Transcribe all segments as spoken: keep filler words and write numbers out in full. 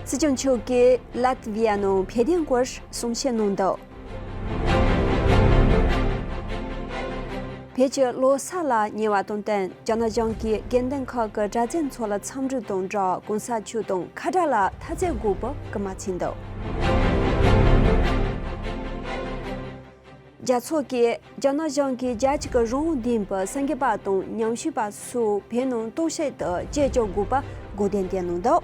སྲིད་སྐྱོང་མཆོག་གིས་ལ་ཏི་ཝི་ཡ་ནང་བོད་དོན་སྐོར་གསུང་བཤད་གནང་འདུག་བོད་ཀྱི་ལོ་གསར་ལ་ཉེ་བ་དང་བསྟུན། རྒྱ་ནག་གཞུང་གིས་དགོན་སྡེ་ཁག་གི་གྲྭ་བཙུན་ཚོ་ལ་འཚམས་འདྲི་དང་སྦྲགས། གོང་ས་མཆོག་དང་ཁ་བྲལ་ལ་མཐའ་ཚད་དགོས་པ་སྐུལ་མ་བྱས་འདུག་རྒྱལ་ཚོགས་ཀྱིས་རྒྱ་ནག་གཞུང་གིས་རྒྱལ་སྤྱི་གི་རང་དབང་ལྡན་པའི་གསར་འགོད་པ་དང་ཉམས་ཞིབ་པ་སོགས་བོད་ནང་གཏོར་བཤིག་ཏུ་བྱེད་ཆོག་དགོས་པ་དགོས་འདུན་བསྟན་གནང་འདུག་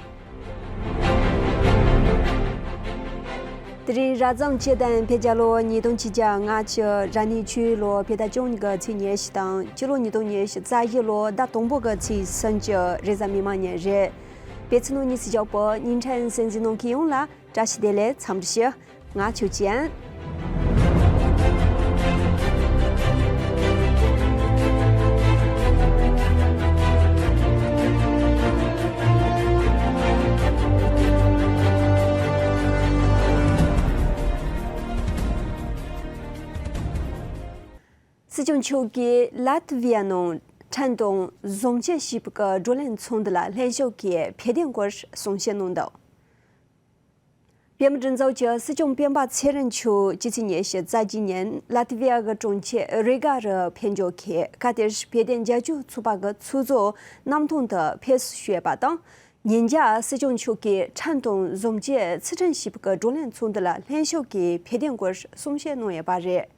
དེ་རིང་རབ་བྱུང་སྤྱི་ཟླ་བརྒྱད་པའི་ལོ་ཉིས་སྟོང་ཆིག་བརྒྱ་ལྔ་བཅུ། རབ་གནས་ཆུ་ཡོས་ལོ་བོད་ཟླ་བཅུ་གཉིས་པའི་ཚེས་ཉི་ཤུ་དང་། སྤྱི་ལོ་ཉིས་སྟོང་ཉི་ཤུ་རྩ་བཞི་ལོ་ཟླ་དང་པོ་གི་ཚེས་སུམ་ཅུ། རེས་གཟའ་མིག་དམར་ཉིན་རེད། བོད་ཕྱི་ནང་གཉིས་སུ་བཞུགས་པའི་ཉིན་ཕྲན་གསན་གཟིགས་གནང་མཁན་ཡོངས་ལ་བཀྲ་ཤིས་བདེ་ལེགས། འཚམས་འདྲི་ཞུ། ང་ཆོས་ཅན། སྲིད་སྐྱོང་མཆོག་གིས་ལ་ཏི་ཝི་ཡ་ནང་ཁྲིམས་དང་བཟང་སྤྱོད་ཞེས་པའི་བགྲོ་གླེང་ཚོགས་འདུ་ལ་ལྷན་ཞུགས་ཀྱིས་བོད་དོན་སྐོར་གསུང་བཤད་གནང་འདུག་བོད་མིའི་སྒྲིག་འཛུགས་ཀྱི་སྲིད་སྐྱོང་སྤེན་པ་ཚེ་རིང་མཆོག་སྤྱི་ཚེས་ཉི་ཤུ་རྩ་བརྒྱད་ཉིན་ལ་ཏི་ཝི་ཡ་གི་གྲོང་ཁྱེར་རི་ག་རུ་ཕེབས་འབྱོར་ཁེལ། སྐབས་དེར་བོད་དོན་རྒྱབ་སྐྱོར་ཚོགས་པ་གི་ཚོགས་གཙོ་རྣམ་ཐོན་དུ་ཕེབས་བསུ་ཞུས་པ་དང་། ཉིན་རྒྱབ་སྲིད་སྐྱོང་མཆོག་གིས་ཁྲིམས་དང་བཟང་སྤྱོད་ཚུལ་ཁྲིམས་ཞེས་པའི་བགྲོ་གླེང་ཚོགས་འདུ་ལ་ལྷན་ཞུགས་ཀྱིས་བོད་དོན་སྐོར་གསུང་བཤད་གནང་ཡོད་པ་རེད།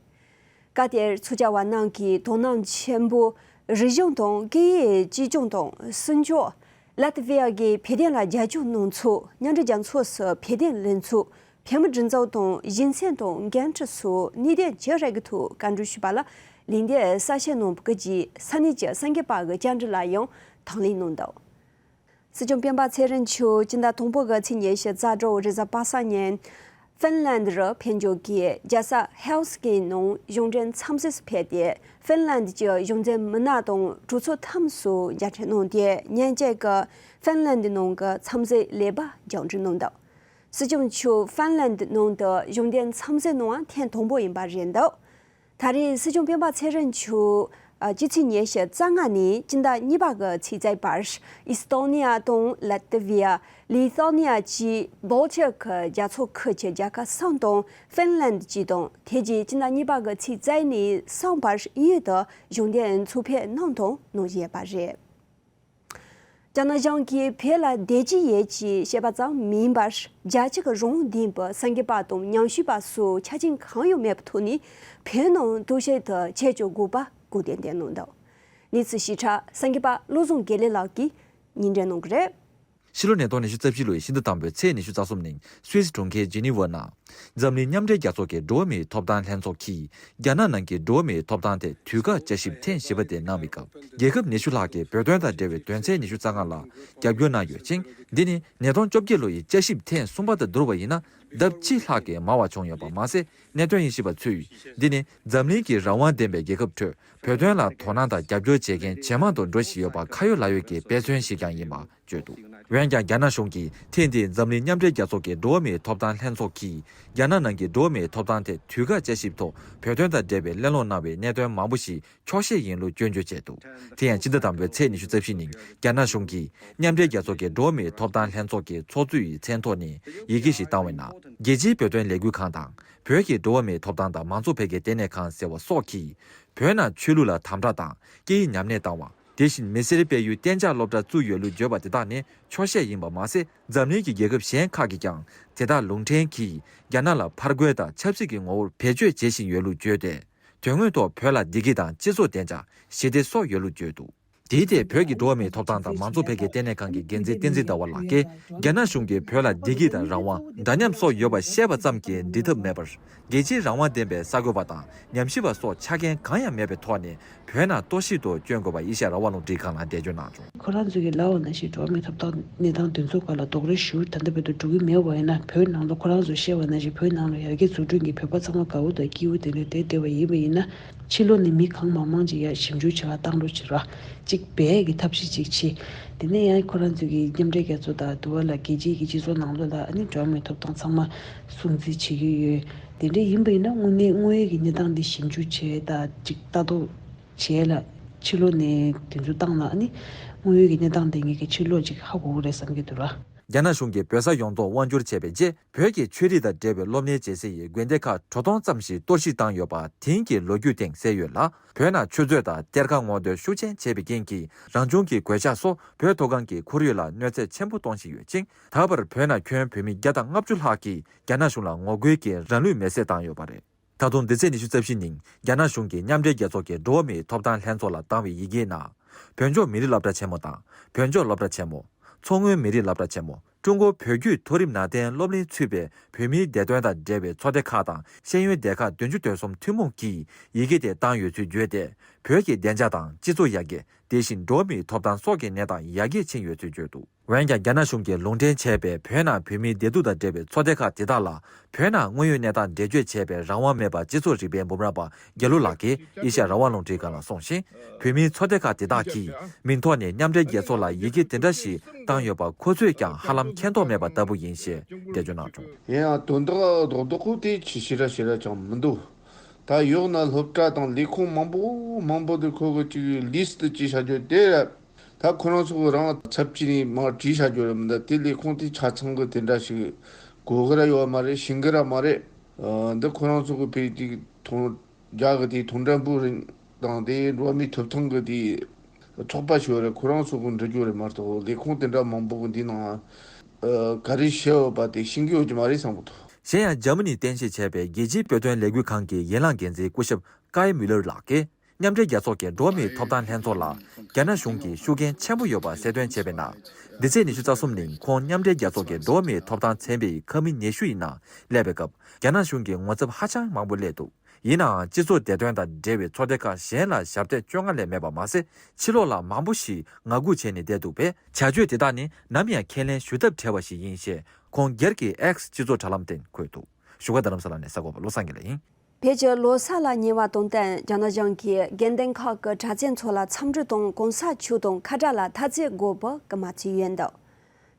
སྐབས་དེར་ཚོགས་བཅར་བ་རྣམས་ཀྱིས་དོ་སྣང་ཆེན་པོས་རིག་གཞུང་དང་སྐད་ཡིག་གཅེས་སྐྱོང་དང་སྲུང་སྐྱོབ། ལ་ཏི་ཝི་ཡ་གིས་བོད་དོན་ལ་རྒྱབ་སྐྱོར་གནང་ཚུལ། མཉམ་འབྲེལ་རྒྱལ་ཚོགས་སུ་བོད་དོན་ལས་ཚོགས། བོད་མིའི་སྒྲིག་འཛུགས་དང་གཞི་མཚན་དང་འགན་འཁྲི་སོགས་གནད་དོན་བཅུ་རེ་གི་ཐོག་བཀའ་འདྲི་ཞུས་པ་ལ་ལན་འདེབས་གསལ་བཤད་གནང་བའི་རྗེས། ས་གནས་ཀྱི་གསར་འགོད་པ་གི་བཅར་འདྲི་ལ་ཡང་དང་ལེན་གནང་འདུག་སྲིད་སྐྱོང་སྤེན་པ་ཚེ་རིང་མཆོག་སྤྱི་ཟླ་དང་པོ་གི་ཚེས་ཉི་ཤུ་རྩ་དྲུག་རེས་གཟའ་པ་སངས་ཉིན་ཧྥིན་ལན་ཌི་རུ་ཕེབས་འབྱོར་གྱིས་རྒྱལ་ས་ཧེལ་སི་ཀི་ནང་གཞུང་འབྲེལ་འཚམས་གཟིགས་སུ་ཕེབས་ཏེ། ཧྥིན་ལན་ཌི་ཀྱི་གཞུང་འཛིན་མི་སྣ་དང་གྲོས་ཚོགས་ཁམས་སུ་མཇལ་འཕྲད་གནང་སྟེ། ཉིན་གཅིག་གི་ཧྥིན་ལན་ཌི་ནང་གི་འཚམས་གཟིགས་ལེགས་པར་མཇུག་སྒྲིལ་གནང་འདུག་སྲིད་སྐྱོང་མཆོག་ཧྥིན་ལན་ཌི་ནང་དུ་གཞུང་འབྲེལ་འཚམས་གཟིགས་གནང་བ་ཐེངས་དང་པོ་ཡིན་པ་རེད་འདུག་ད་རེས་སྲིད་སྐྱོང་སྤེན་པ་ཚེ་རིང་མཆོག་ཨ་སྤྱི་ཚེས་ཉི་ཤུ་རྩ་ལྔ་ནས་སྤྱི་ཟླ་གཉིས་པ་གི་ཚེས་བརྒྱད་བར། ཨི་སི་ཐོ་ནི་ཡ་དང་ལ་ཏི་ཝི་ཡ། ལི་ཐོ་ནི་ཡ་བཅས་བྷོལ་ཊིག་གི་རྒྱལ་ཚོགས་ཁག་གི་རྒྱལ་ཁབ་གསུམ་དང་ཧྥིན་ལན་ཌི་བཅས་དང་། དེ་རྗེས་སྤྱི་ཟླ་གཉིས་པ་གི་ཚེས་རྩ་ནས་གསུམ་བར་དབྱིན་ཡུལ་དུ་གཞུང་འབྲེལ་ཚོགས་ཕེབས་གནང་དང་གནང་བཞིན་ཡོད་པ་རེད། རྒྱ་ནག་གཞུང་གིས་བོད་ལ་བདེ་སྐྱིད་ཡོད་ཅེས་བཤད་པ་ཙམ་མིན་པར། རྒྱལ་སྤྱི་གི་རང་དབང་ལྡན་པའི་གསར་འགོད་པ་དང་ཉམས་ཞིབ་པ་སོགས་ཆ་རྐྱེན་གང་ཡང་མེད་པའི་ཐོག་ནས་བོད་ནང་གཏོར་བཤིག་ཏུ་བྱེད་ཆོག་དགོས་པ་སྐུལ་འདེད་བསྟན་གནང་འདུག་གནས་ཚུལ་ཞིབ་ཕྲ་གསར་འགོད་པ་བློ་བཟང་དགེ་ལེགས་ལགས་ཀྱིས་སྙན་སྒྲོན་གནང་གི་རེད། ཕྱི་ལོ་ཉིས་སྟོང་ཉི་ཤུ་རྩ་བཞི་ལོའི་ཕྱི་ཟླ་དང་པོའི་ཚེས་ཉི་ཤུ་རྩ་གསུམ་ཉིན་སུད་སི་གྲོང་ཁྱེར་ཇི་ནི་ཝ་ནང་། འཛམ་གླིང་མཉམ་འབྲེལ་རྒྱལ་ཚོགས་ཀྱི་འགྲོ་བ་མིའི་ཐོབ་ཐང་ལྷན་ཚོགས་ཀྱིས་རྒྱ་ནག་ནང་གི་འགྲོ་བ་མིའི་ཐོབ་ཐང་ཐད་དུས་བཀག་བསྐྱར་ཞིབ་ཐེངས་བཞི་པ་དེ་གནང་བའི་སྐབས། རྒྱལ་ཁབ་ཉི་ཤུ་ལྷག་གིས་བོད་དོན་དང་འབྲེལ་བའི་དོན་ཚན་ཉི་ཤུ་རྩ་ལྔ་ལ་རྒྱབ་སྐྱོར་གནང་ཡོད་ཅིང་། འདི་ནི་ཉིས་སྟོང་བཅོ་བརྒྱད་ལོ་ཡི་བསྐྱར་ཞིབ་ཐེངས་གསུམ་པ་དང་བསྡུར་བ་ཡིན་ན་ལྡབ་གཅིག་ལྷག་གིས་མང་བ་བྱུང་ཡོད་པ་མ་ཟད། གནད་དོན་དབྱེ་ཞིབ་པ་ཚོས་འདི་ནི་འཛམ་གླིང་གི་རང་དབང་ལྡན་པའི་རྒྱལ་ཁབ་ཁྲོད་བོད་དོན་ལ་དོ་སྣང་དང་རྒྱབ་སྐྱོར་བྱེད་མཁན་ཇེ་མང་དུ་འགྲོ་བཞིན་ཡོད་པ་ཁ་ཡོད་ལག་ཡོད་ཀྱི་དཔེ་མཚོན་ཞིག་ཀྱང་ཡིན་པ་བརྗོད་འདུག་འོན་ཀྱང་། རྒྱ་ནག་གཞུང་གིས་ཐེངས་འདིའི་འཛམ་གླིང་མཉམ་འབྲེལ་རྒྱལ་ཚོགས་ཀྱི་འགྲོ་བ་མིའི་ཐོབ་ཐང་ལྷན་ཚོགས་ཀྱིས་རྒྱ་ནག་ནང་གི་འགྲོ་བ་མིའི་ཐོབ་ཐང་ཐད་དུས་བཀག་བསྐྱར་ཞིབ་ཐོག་བོད་དོན་དང་འབྲེལ་བའི་གླེང་སློང་གནང་བའི་གནད་དོན་མང་པོ་ཞིག་འཁྱོག་བཤད་ཡིན་ལུགས་སྐྱོན་བརྗོད་བྱས་འདུག་དེ་ཡང་། སྤྱི་ཟླ་དང་པོའི་ཚེས་ཉི་ཤུ་རྩ་བཞི་ཉིན་རྒྱ་ནག་གཞུང་གིས་མཉམ་འབྲེལ་རྒྱལ་ཚོགས་ཀྱི་འགྲོ་བ་མིའི་ཐོབ་ཐང་ལྷན་ཚོགས་ཀྱི་ཚོགས་གཙོ་ཡི་མཚན་ཐོག་ནས་ཡི་གེ་ཞིག་བཏང་བའི་ནང་། རྒྱལ་སྤྱིའི་བོད་དོན་ལས་འགུལ་ཁང་དང་། བོད་ཀྱི་འགྲོ་བ་མིའི་ཐོབ་ཐང་དང་མང་གཙོ་འཕེལ་རྒྱས་ལྟེ་གནས་ཁང་ཟེར་བ་སོགས་ཀྱིས། བོད་ནང་ཆོས་ལུགས་ལ་དམ་དྲག་དང་། སྐད་ཡིག་ཉམས་ལེན་བཏང་བ། དེ་བཞིན་མི་སེར་སྤེལ་ཡུལ་གཏན་འཇགས་སློབ་གྲྭ་བཙུགས་ཡོད་ལུགས་བརྗོད་པ་དེ་དག་ནི་འཁྱོག་བཤད་ཡིན་པ་མ་ཟད། འཛམ་གླིང་གི་རྒྱལ་ཁབ་གཞན་ཁག་གིས་ཀྱང་དེ་དག་ལུང་འདྲེན་གྱིས་རྒྱ་ནག་ལ་ཕར་རྒོལ་དང་ཆབ་སྲིད་ཀྱི་ངོ་བོར་བེད་སྤྱོད་བྱེད་བཞིན་ཡོད་ལུགས་བརྗོད་དེ། དོན་དངོས་ཐོག་བོད་ལ་བདེ་སྐྱིད་དང་སྤྱི་ཚོགས་བདེ་འཇགས། ཞི་བདེ་སོགས་ཡོད་ལུགས་བརྗོད་འདུག་དེའི་ཐད་བོད་ཀྱི་འགྲོ་བ་མིའི་ཐོབ་ཐང་དང་མང་གཙོ་འཕེལ་རྒྱས་ལྟེ་གནས་ཁང་གི་འགན་འཛིན་བསྟན་འཛིན་ཟླ་བ་ལགས་ཀྱིས། རྒྱ་ནག་གཞུང་གིས་བོད་ལ་བདེ་སྐྱིད་དང་རང་དབང་། འདྲ་མཉམ་སོགས་ཡོད་པ་བཤད་པ་ཙམ་གྱིས་འགྲིག་ཐབས་མེད་པར། རྒྱལ་སྤྱིའི་རང་དབང་ལྡན་པའི་གསར་འགོད་པ་དང་ཉམས་ཞིབ་པ་སོགས་ཆ་རྐྱེན་གང་ཡང་མེད་པའི་ཐོག་ནས་བོད་ནང་གཏོར་བཤིག་ཏུ་བསྐྱོན་དགོས་པ་ཨེ་ཤ་ཡ་རང་དབང་རླུང་འཕྲིན་ཁང་ལ་འགྲེལ་བརྗོད་གནང་བྱུང་། ཁོ་རང་ཚོས་ཀྱི་ལབ་པ་ནང་བཞིན་འགྲོ་བ་མིའི་ཐོབ་ཐང་གནས་སྟངས་དེ་ཚོ་སྒང་ལ་རྡོག་རོལ་ཞུ་ད་ལྟ་བར་དུ་འགྲོ་གི་མེད་པ་ཡིན་ན། བོད་ནང་ལ་ཁོ་རང་ཚོས་བཤད་པ་ནང་བཞིན་བོད་ནང་ལ་ཡར་རྒྱས་འཛུགས་སྐྲུན་གྱི་བོད་པ་ཚང་མ་དགའ་བོ་དང་སྐྱིད་པོ་དེ་འདྲ་བསྡད་བསྡད་པ་ཡིན་པ་ཡིན་ན། ཕྱི་ལོགས་ནས་མི་གང་མང་མང་ཅིག་ཡར་ཞིབ་འཇུག་བྱེད་གར་བཏང་རོགས་བྱེད་ར། གཅིག་སྦས་ཀྱི་ཐབས་ཤེས་གཅིག་བྱེད། དེ་ནས་ཡང་ཁོ་རང་ཚོས་ཀྱི་མཉམ་འབྲེལ་རྒྱལ་ཚོགས་དང་དུ་བ་ལ་རྒྱལ་སྤྱིའི་གི་སྤྱི་ཚོགས་ནང་ལོགས་ལ་ཨ་ནི་འགྲོ་བ་མིའི་ཐོབ་ཐང་ཚང་མ་སྲུང་བརྩི་བྱེད་ཀྱི་ཡོད། དེ་འདྲ་ཡིན་པ་ཡིན་ན་དངོས་གནས་དངོས་ཡོད་ཀྱི་གནས་སྟངས་འདི་ཞིབ་འཇུག་བྱས་དང་ཅིག་ལྟ་རྟོག་བྱས་ལ་ཕྱི་ལོགས་ནས་དེ་ཚོ་བཏང་ན་ཨ་ནི་དངོས་ཡོད་ཀྱི་གནས་སྟངས་དེ་ངེད་ཀྱི་ཕྱི་ལོགས་ཅིག་ཧ་གོ་གི་རེད་བསམ་གྱི་འདུག་ར། རྒྱ་ནག་གཞུང་གིས་བོད་ས་ཡོངས་རྫོགས་དབང་བསྒྱུར་བྱས་པའི་རྗེས། བོད་ཀྱི་ཆོས་རིག་དང་འབྲེལ་བའི་སློབ་གཉེར་བྱེད་སའི་དགོན་སྡེ་ཁག་དྲུག་སྟོང་ཙམ་ཞིག་གཏོར་བཤིག་བཏང་ཡོད་པ་དེང་གི་ལོ་རྒྱུས་སྟེང་གསལ་ཡོད་ལ། བོད་ནང་ཆུ་མཛོད་དང་གཏེར་ཁ་སྔོག་འདོན་ཤུགས་ཆེན་བྱས་པའི་རྐྱེན་གྱིས། རང་བྱུང་གི་གོད་ཆག་སོགས་བོད་མཐོ་སྒང་གི་ཁོར་ཡུག་ལ་གནོད་འཚེ་ཆེན་པོ་གཏོང་བཞིན་ཡོད་ཅིང་། ད་བར་བོད་ནང་ཁྱོན་བོད་མི་བརྒྱ་དང་ལྔ་བཅུ་ལྷག་གིས་རྒྱ་ནག་གཞུང་ལ་ངོ་རྒོལ་གྱིས་རང་ལུས་མེར་སྲེག་བཏང་ཡོད་པ་རེད། ད་དུང་འདི་ཚེས་ཉི་ཤུ་རྩ་བཞི་ཉིན་རྒྱ་ནག་གཞུང་གིས་མཉམ་འབྲེལ་རྒྱལ་ཚོགས་ཀྱི་འགྲོ་བ་མིའི་ཐོབ་ཐང་ལྷན་ཚོགས་ལ་བཏང་བའི་ཡི་གེའི་ནང་། བོད་ལྗོངས་མི་རིགས་སློབ་གྲྭ་ཆེན་མོ་དང་། བོད་ལྗོངས་སློབ་གྲྭ་ཆེན་མོ། མཚོ་སྔོན་མི་རིགས་སློབ་གྲྭ་ཆེན་མོ། ཀྲུང་གོ་བོད་བརྒྱུད་མཐོ་རིམ་ནང་བསྟན་སློབ་གླིང་ཚུད་པའི་བོད་མིའི་བདེ་དོན་དང་འབྲེལ་བའི་ཚོགས་སྡེ་ཁག་དང་ཤེས་ཡོན་སྡེ་ཁག་བདུན་ཅུ་དོན་གསུམ་ཐུན་མོང་གིས་ཡི་གེ་དེ་བཏང་ཡོད་ཚུལ་བརྗོད་དེ། བོད་ཀྱི་བདེ་འཇགས་དང་སྤྱི་ཚོགས་ཡར་རྒྱས། དེ་བཞིན་འགྲོ་བ་མིའི་ཐོབ་ཐང་སོགས་ཀྱི་གནས་སྟངས་ཡར་རྒྱས་ཕྱིན་ཡོད་ཚུལ་བརྗོད་འདུག་འོན་ཀྱང་། རྒྱ་ནག་གཞུང་གིས་ལུང་འདྲེན་བྱས་པའི་བོད་ནང་བོད་མིའི་བདེ་སྡུག་དང་འབྲེལ་བའི་ཚོགས་སྡེ་ཁག་དེ་དག་ལ། བོད་ནང་དངོས་ཡོད་གནས་སྟངས་འགྲེལ་བརྗོད་བྱེད་པའི་རང་དབང་མེད་པར། སྤྱི་ཚོགས་རིག་པའི་འབུམ་རམས་པ་རྒྱ་ལོ་ལགས་ཀྱིས་ཨེ་ཤ་ཡ་རང་དབང་རླུང་འཕྲིན་ཁང་ལ་གསུངས་ཤིང་། བོད་མིའི་ཚོགས་སྡེ་ཁག་དེ་དག་གིས་མིང་ཐོག་ནས་མཉམ་འབྲེལ་རྒྱལ་ཚོགས་ལ་ཡི་གེ་དེ་འདྲ་ཞིག་བཏང་ཡོད་པ་ཁོ་ཚོས་ཀྱང་ཧ་ལམ་མཁྱེན་རྟོགས་མེད་པ་ལྟ་བུ་ཡིན་ཞེས་འགྲེལ་བརྗོད་གནང་བྱུང་། ཡིན་ཡང་དོན་དག་རྡོག་རྡོག་པོ་དེ་ཅིག་ཞེ་དྲག་ཞེ་དྲག་ཅང་མི་འདུག་ད་ཡོད་ན་སློབ་གྲྭ་དང་ལས་ཁུངས་མང་པོ་མང་པོ་དེ་ཁོ་གི་ཅིག་ལིས་ཏི་ཅིག་བྱ་རྒྱུ་དེ་རེད། ད་ཁོ་རང་ཚོ་གི་རང་ཚབ་ཀྱིས་ནི་མར་བྲིས་བྱ་རྒྱུ་རེད་མི་འདུག་དེ་ལས་ཁུངས་དེ་ཆ་ཚང་གི་དེ་འདྲ་ཞིག་གོ་གི་ར་ཡོད་མ་རེད། ཤེས་གི་ར་མ་རེད། འདི་ཁོ་རང་ཚོ་གི་བོད་དེ་ཐོང་རྒྱ་གི་དེ་ཐོང་ཀྲན་པུའུ་རིན་དང་དེ་འགྲོ་བ་མིའི་ཐོབ་ཐང་གི་དེ་ཚོགས་པ་ཞིག་ཡོད་རེད། ཁོ་རང་ཚོ་གི་འབྲི་རྒྱུ་རེད་མ་གཏོགས་ལས་ཁུངས་དེ་འདྲ་མང་པོ་གི་འདི་ནང་ག་རེ་བཤད་ཡོད་པ་དེ་ཤེས་ཀྱི་ཡོད་ཀྱི་མ་རེད་བསམ་གི་འདུག་གཞན་ཡང་། འཇར་མ་ནིས་རྟེན་གཞི་བྱས་པའི་རྒྱལ་སྤྱིའི་བོད་དོན་ལས་འགུལ་ཁང་གི་ཡན་ལག་འགན་འཛིན་སྐུ་ཞབས་ཀའི་མུ་ལར་ལགས་ཀྱིས། མཉམ་འབྲེལ་རྒྱལ་ཚོགས་ཀྱི་འགྲོ་བ་མིའི་ཐོབ་ཐང་ལྷན་ཚོགས་ལ་རྒྱ་ནག་གཞུང་གིས་ཤུགས་རྐྱེན་ཆེན་པོ་ཡོད་པ་གསལ་སྟོན་བྱས་པའི་ནང་། འདི་ཚེས་ཉི་ཤུ་རྩ་གསུམ་ཉིན་ཁོང་མཉམ་འབྲེལ་རྒྱལ་ཚོགས་ཀྱི་འགྲོ་བ་མིའི་ཐོབ་ཐང་ཚན་པའི་ཁ་མི་ཉི་ཤུ་ཡི་ནང་སླེབས་པའི་སྐབས། རྒྱ་ནག་གཞུང་གིས་ངོ་ཚབ་ཧ་ཅང་མང་པོ་སླེབས་འདུག་ཡིན་ནའང་། སྤྱི་ཚོགས་བདེ་དོན་དང་འབྲེལ་བའི་ཚོགས་སྡེ་ཁག་གཞན་ལ་ཞབས་སྟེགས་བཅོ་ལྔ་ལས་མེད་པ་མ་ཟད། ཕྱི་ལོགས་ལ་མང་པོ་ཞིག་ངང་སྒུག་བྱས་ནས་བསྡད་འདུག་པས། བྱ་སྤྱོད་དེ་དག་ནི་ནམ་ཡང་ཁས་ལེན་ཞུ་ཐབས་བྲལ་བ་ཞིག་ཡིན་ཞེས་ཁོང་སྒེར་གྱི་ཨེགས་སྤྱི་ཚོགས་དྲ་ལམ་སྟེང་འཁོད་འདུག་བཞུགས་སྒར་རྡ་རམ་ས་ལ་ནས་གསར་འགོད་པ་བློ་བཟང་དགེ་ལེགས་ཡིན། བོད་ཀྱི་ལོ་གསར་ལ་ཉེ་བ་དང་བསྟུན། རྒྱ་ནག་གཞུང་གིས་དགོན་སྡེ་ཁག་གི་གྲྭ་བཙུན་ཚོ་ལ་འཚམས་འདྲི་དང་གོང་ས་མཆོག་དང་ཁ་བྲལ་ལ་ཐ་ཚིག་དགོས་པའི་སྐུལ་མ་བྱས་ཡོད་འདུག་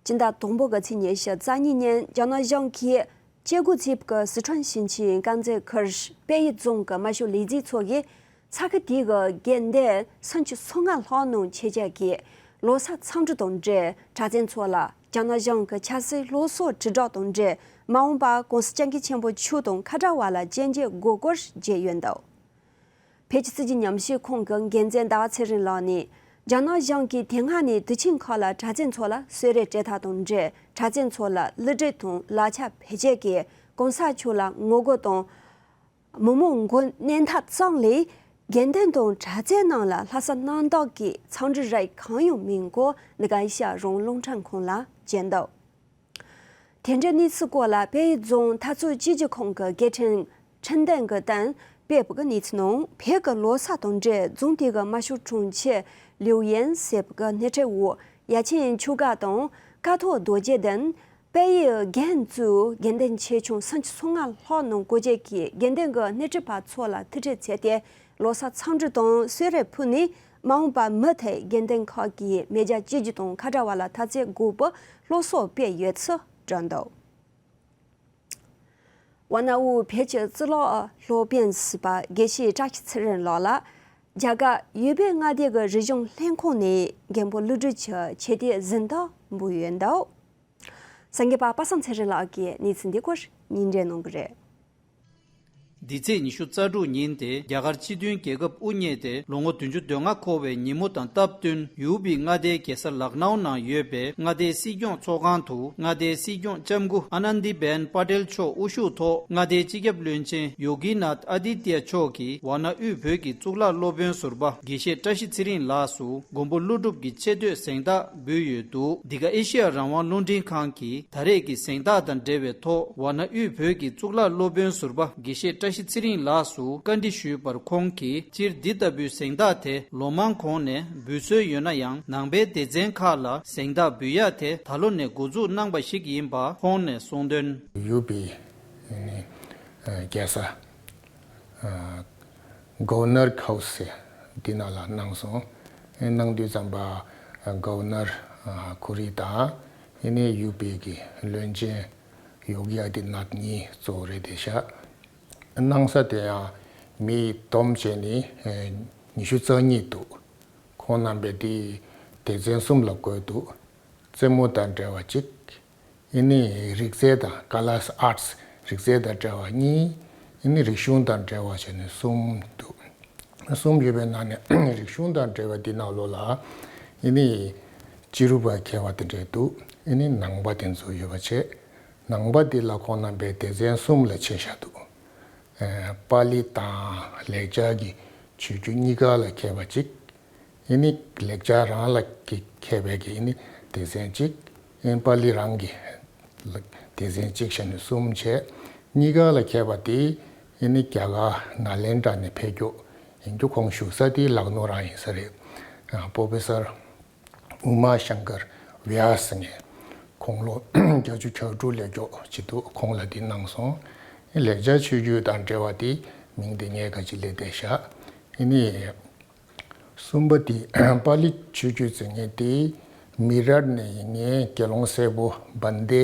སྤྱི་ཟླ་དང་པོ་གི་ཚེས་ཉི་ཤུ་རྩ་གཉིས་ཉིན་རྒྱ་ནག་གཞུང་གིས་བཅད་བགོས་བྱས་པའི་སི་ཁྲོན་ཞིང་ཆེན་དཀར་མཛེས་ཁུལ་དཔལ་ཡུལ་རྫོང་གི་དམར་ཤོག་ལས་བྱེད་ཚོ་གིས། ས་ཁུལ་དེའི་དགོན་སྡེ་སུམ་ཅུ་སོ་ལྔ་ལྷག་ནང་ཆོས་བརྒྱུད་ཀྱི་ལོ་གསར་འཚམས་འདྲི་དང་འབྲེལ། གྲྭ་བཙུན་ཚོ་ལ་རྒྱ་ནག་གཞུང་གི་ཆབ་སྲིད་སློབ་གསོ་དྲིལ་བསྒྲགས་དང་འབྲེལ། མ་འོངས་པར་༸གོང་ས་༸སྐྱབས་མགོན་ཆེན་པོ་མཆོག་དང་ཁ་བྲལ་བ་ལ་བཅར་འགྱུར་དགོས་སྐོར་བརྗོད་ཡོད་འདུག་བོད་ཀྱི་སྲིད་བྱུས་ཉམས་ཞིབ་ཁང་གི་འགན་འཛིན་ཟླ་བ་ཚེ་རིང་ལགས་ནས། རྒྱ་ནག་གཞུང་གིས་དེ་སྔ་ནས་དུས་ཆེན་ཁག་ལ་གྲྭ་བཙུན་ཚོ་ལ་གསོལ་རས་སྤྲད་ཐབས་དང་འབྲེལ། གྲྭ་བཙུན་ཚོ་ལ་གླུ་སྒྲིག་དང་ལག་ཆ་བེད་སྤྱོད་ཀྱིས་༸གོང་ས་མཆོག་ལ་ངོ་རྒོལ་དང་། མི་མང་མགོ་མནན་ཐབས་ཙམ་ལས། དགོན་སྡེ་དང་གྲྭ་ཚང་ནང་ལ་ལྷ་ས་གནམ་བདག་གི་འཚམས་འདྲི་རིགས་གང་ཡང་མིན་སྐོར་འདི་ག་ཨེ་ཤ་ཡ་རང་དབང་རླུང་འཕྲིན་ཁང་ལ་བརྗོད་འདུག་དེ་འབྲེལ་གནས་ཚུལ་སྐོར་ལ་དཔལ་ཡུལ་རྫོང་འཐབ་རྩོད་བཅོས་སྒྱུར་ཁང་གི་སྐད་འཕྲིན་ཁྲིན་ཏན་གྱིས་བཏོན་སྤེལ་བའི་གནས་ཚུལ་ནང་། བོད་ཀྱི་ལོ་གསར་དང་འབྲེལ་རྫོང་དེ་གའི་དམར་ཤོག་དྲུང་ཆེ་ལིའུ་ཡན་ཟེར་བའི་སྣེ་ཁྲིད་འོག་ཡ་ཆེན་ཆོས་སྒར་དང་ཀཿཐོག་རྡོ་རྗེ་གདན། དཔལ་ཡུལ་རྒན་གཙོས་དགོན་སྡེ་ཆེ་ཆུང་སུམ་ཅུ་སོ་ལྔ་ལྷག་ནང་སྐུ་མཁྱེན་གྱིས་དགོན་སྡེ་གི་སྣེ་ཁྲིད་པ་ཚོ་ལ་ཐུག་འཕྲད་བྱས་ཏེ། ལོ་གསར་འཚམས་འདྲི་དང་གསོལ་རས་ཕུལ་ནས། མ་འོངས་པར་མུ་མཐུད་དགོན་སྡེ་ཁག་གིས་མེ་སྒྱོགས་བཅོས་སྒྱུར་དང་ཁ་བྲལ་བ་ལ་ཐ་ཚིག་དགོས་པའི་སློབ་གསོ་སྤེལ་ཡོད་ཚུལ་བཀྲམ་འདུག་ཝཱ་ཎ་དབུས་བོད་ཀྱི་གཙུག་ལག་སློབ་དཔོན་ཟུར་པ་དགེ་བཤེས་བཀྲ་ཤིས་ཚེ་རིང་ལགས་ལ། རྒྱ་གར་ཡུ་པེ་མངའ་སྡེ་གི་རིག་གཞུང་ལྷན་ཁང་ནས་མགོན་པོ་ཀླུ་སྒྲུབ་ཀྱི་ཆོས་དད་གཟེངས་རྟགས་འབུལ་ཡོད་འདུག་གསར་འགོད་པ་པ་སངས་ཚེ་རིང་ལགས་ཀྱིས་གནས་ཚུལ་འདི་སྐོར་སྙན་སྒྲོན་གནང་གི་རེད། འདི་ཚེས་ཉི་ཤུ་རྩ་དྲུག་ཉིན་དེ་རྒྱ་གར་སྤྱི་མཐུན་རྒྱལ་ཁབ་དབུ་བརྙེས་ཏེ་ལོ་ངོ་བདུན་ཅུ་དོན་ལྔ་འཁོར་བའི་ཉིན་མོ་དང་སྟབས་བསྟུན། ཡུ་པི་མངའ་སྡེའི་རྒྱལ་ས་ལག་ནའུ་ནང་ཡོད་པའི་མངའ་སྡེའི་སྲིད་སྐྱོང་ཚོགས་ཁང་དུ་མངའ་སྡེའི་སྲིད་སྐྱོང་ལྕམ་སྐུ་ཨ་ནན་དི་བེན་པ་ཏེལ་མཆོག་དབུ་བཞུགས་ཐོག་མངའ་སྡེའི་སྤྱི་ཁྱབ་བློན་ཆེན་ཡོ་གི་ནཱཐ་ཨ་དི་ཏྱ་མཆོག་གིས་ཝཱ་ཎ་དབུས་བོད་ཀྱི་གཙུག་ལག་སློབ་དཔོན་ཟུར་པ་དགེ་བཤེས་བཀྲ་ཤིས་ཚེ་རིང་ལགས་སུ་མགོན་པོ་ཀླུ་སྒྲུབ་ཀྱི་ཆེ་བསྟོད་གཟེངས་རྟགས་འབུལ་ཡོད་འདུག་འདི་ག་ཨེ་ཤེ་ཡ་རང་དབང་རླུང་འཕྲིན་ཁང་གིས་ད་རེས་ཀྱི་གཟེངས་རྟགས་དང་འབྲེལ་བའི་ཐོག་ཝཱ་ཎ་དབུས་བོད་ཀྱི་གཙུག་ལག་སློབ་དཔོན་ཟུར་པ་དགེ་བཤེས་བཀྲ་ཤིས་ཚེ་རིང་ལགས་སུ་བཀའ་འདྲི་ཞུས་པར། ཁོང་གིས་སྤྱིར་འདི་ལྟ་བུའི་གཟེངས་རྟགས་དེ་ལོ་མང་གོང་ནས་འབུལ་སྲོལ་ཡོད་ན་ཡང་། ནང་པའི་སྡེ་ཚན་ཁག་ལ་གཟེངས་རྟགས་འབུལ་ཡ་དེ་ད་ལོ་ནས་འགོ་འཛུགས་གནང་པ་ཞིག་ཡིན་པ་ཁོང་ནས་གསུངས་དོན། ཡུ་པི་ནི་རྒྱལ་ས་གོ་ཝར་ནར་ཧའུ་སི་འདི་ནང་ལ་གནང་སོང་། གནང་དུས་ཙམ་པ་གོ་ཝར་ནར་ཁུ་རི་དང་ཨ་ནི་ཡུ་པི་གི་བློན་ཆེན་ཡོ་གི་ཨ་དི་ནཱཐ་གཉིས་གཙོ་བོ་རེད་དེ་ཤག་གནང་ས་དེ་ཡང་མི་བསྡོམས་བྱས་ནས་ཉི་ཤུ་རྩ་གཉིས་འདུག་ཁོང་རྣམ་པས་དེ་སྡེ་ཚན་གསུམ་ལ་བགོས་འདུག་རྩེད་མོ་དང་འབྲེལ་བ་གཅིག་ཨེ་ནི་རིག་རྩལ་དང་ཀ་ལཱས། ཨར་ཊི་སི། རིག་རྩལ་དང་འབྲེལ་བ་གཉིས། ཨེ་ནི་རིག་གཞུང་དང་འབྲེལ་བ་བྱས་ནས་གསུམ་འདུག་གསུམ་ཡོད་པའི་ནང་ནས་རིག་གཞུང་དང་འབྲེལ་བ་འདི་ནང་ལོགས་ལ་ཨེ་ནི་ཕྱི་རུ་བ་མཁས་པ་དེ་འདྲས་འདུག་ཨེ་ནི་ནང་པ་དེ་ཚོ་ཡོད་པ་བྱས། ནང་པ་འདི་ལ་ཁོང་རྣམ་པས་སྡེ་ཚན་གསུམ་ལ་ཕྱེ་བཞག་འདུག་ཨེ། པཱ་ལི་དང་ལེགས་སྦྱར་གྱི་ཆོས་བརྒྱུད་གཉིས་ཀ་ལ་མཁས་པ་གཅིག་ཨེ་ནི་ལེགས་སྦྱར་རང་ལ་མཁས་པའི་གི་ཨེ་ནི་སྡེ་ཚན་གཅིག་ཨེ་ནི་པཱ་ལི་རང་གི་སྡེ་ཚན་གཅིག་བྱས་ནས་གསུམ་བྱས། གཉིས་ཀ་ལ་མཁས་པ་དེ་ཨེ་ནི་རྒྱ་གར་ནཱ་ལེནྡྲ་ནས་ཕེབས་མགྱོགས་ཡིན་རྒྱུ། ཁོང་བཞུགས་ས་དེ་ལག་ནོར་རང་ཡིན་ས་རེད། ཨ། པོ་པེ་སར་ཨུ་མ་ཤང་ཀར་བྷྱ་སི་ཟེར་མཁན། ཁོང་ལོ་བརྒྱད་ཅུ་གྱ་དྲུག་སླེབས་མགྱོགས་ཅིག་འདུག་ཁོང་ལ་འདི་གནང་སོང་། ལེགས་སྦྱར་ཆོས་བརྒྱུད་དང་འབྲེལ་བ་དེ་མིང་དེ་ངས་ག་ཅི་ལས་བཏགས་བཞག་ཨེ་ནི་གསུམ་པ་དེ་པཱ་ལི་ཆོས་བརྒྱུད་ཟེར་མཁན་དེ་མི་རར་ནས་ཡིན་མཁན་དགེ་སློང་སེར་པོ་བན་དེ་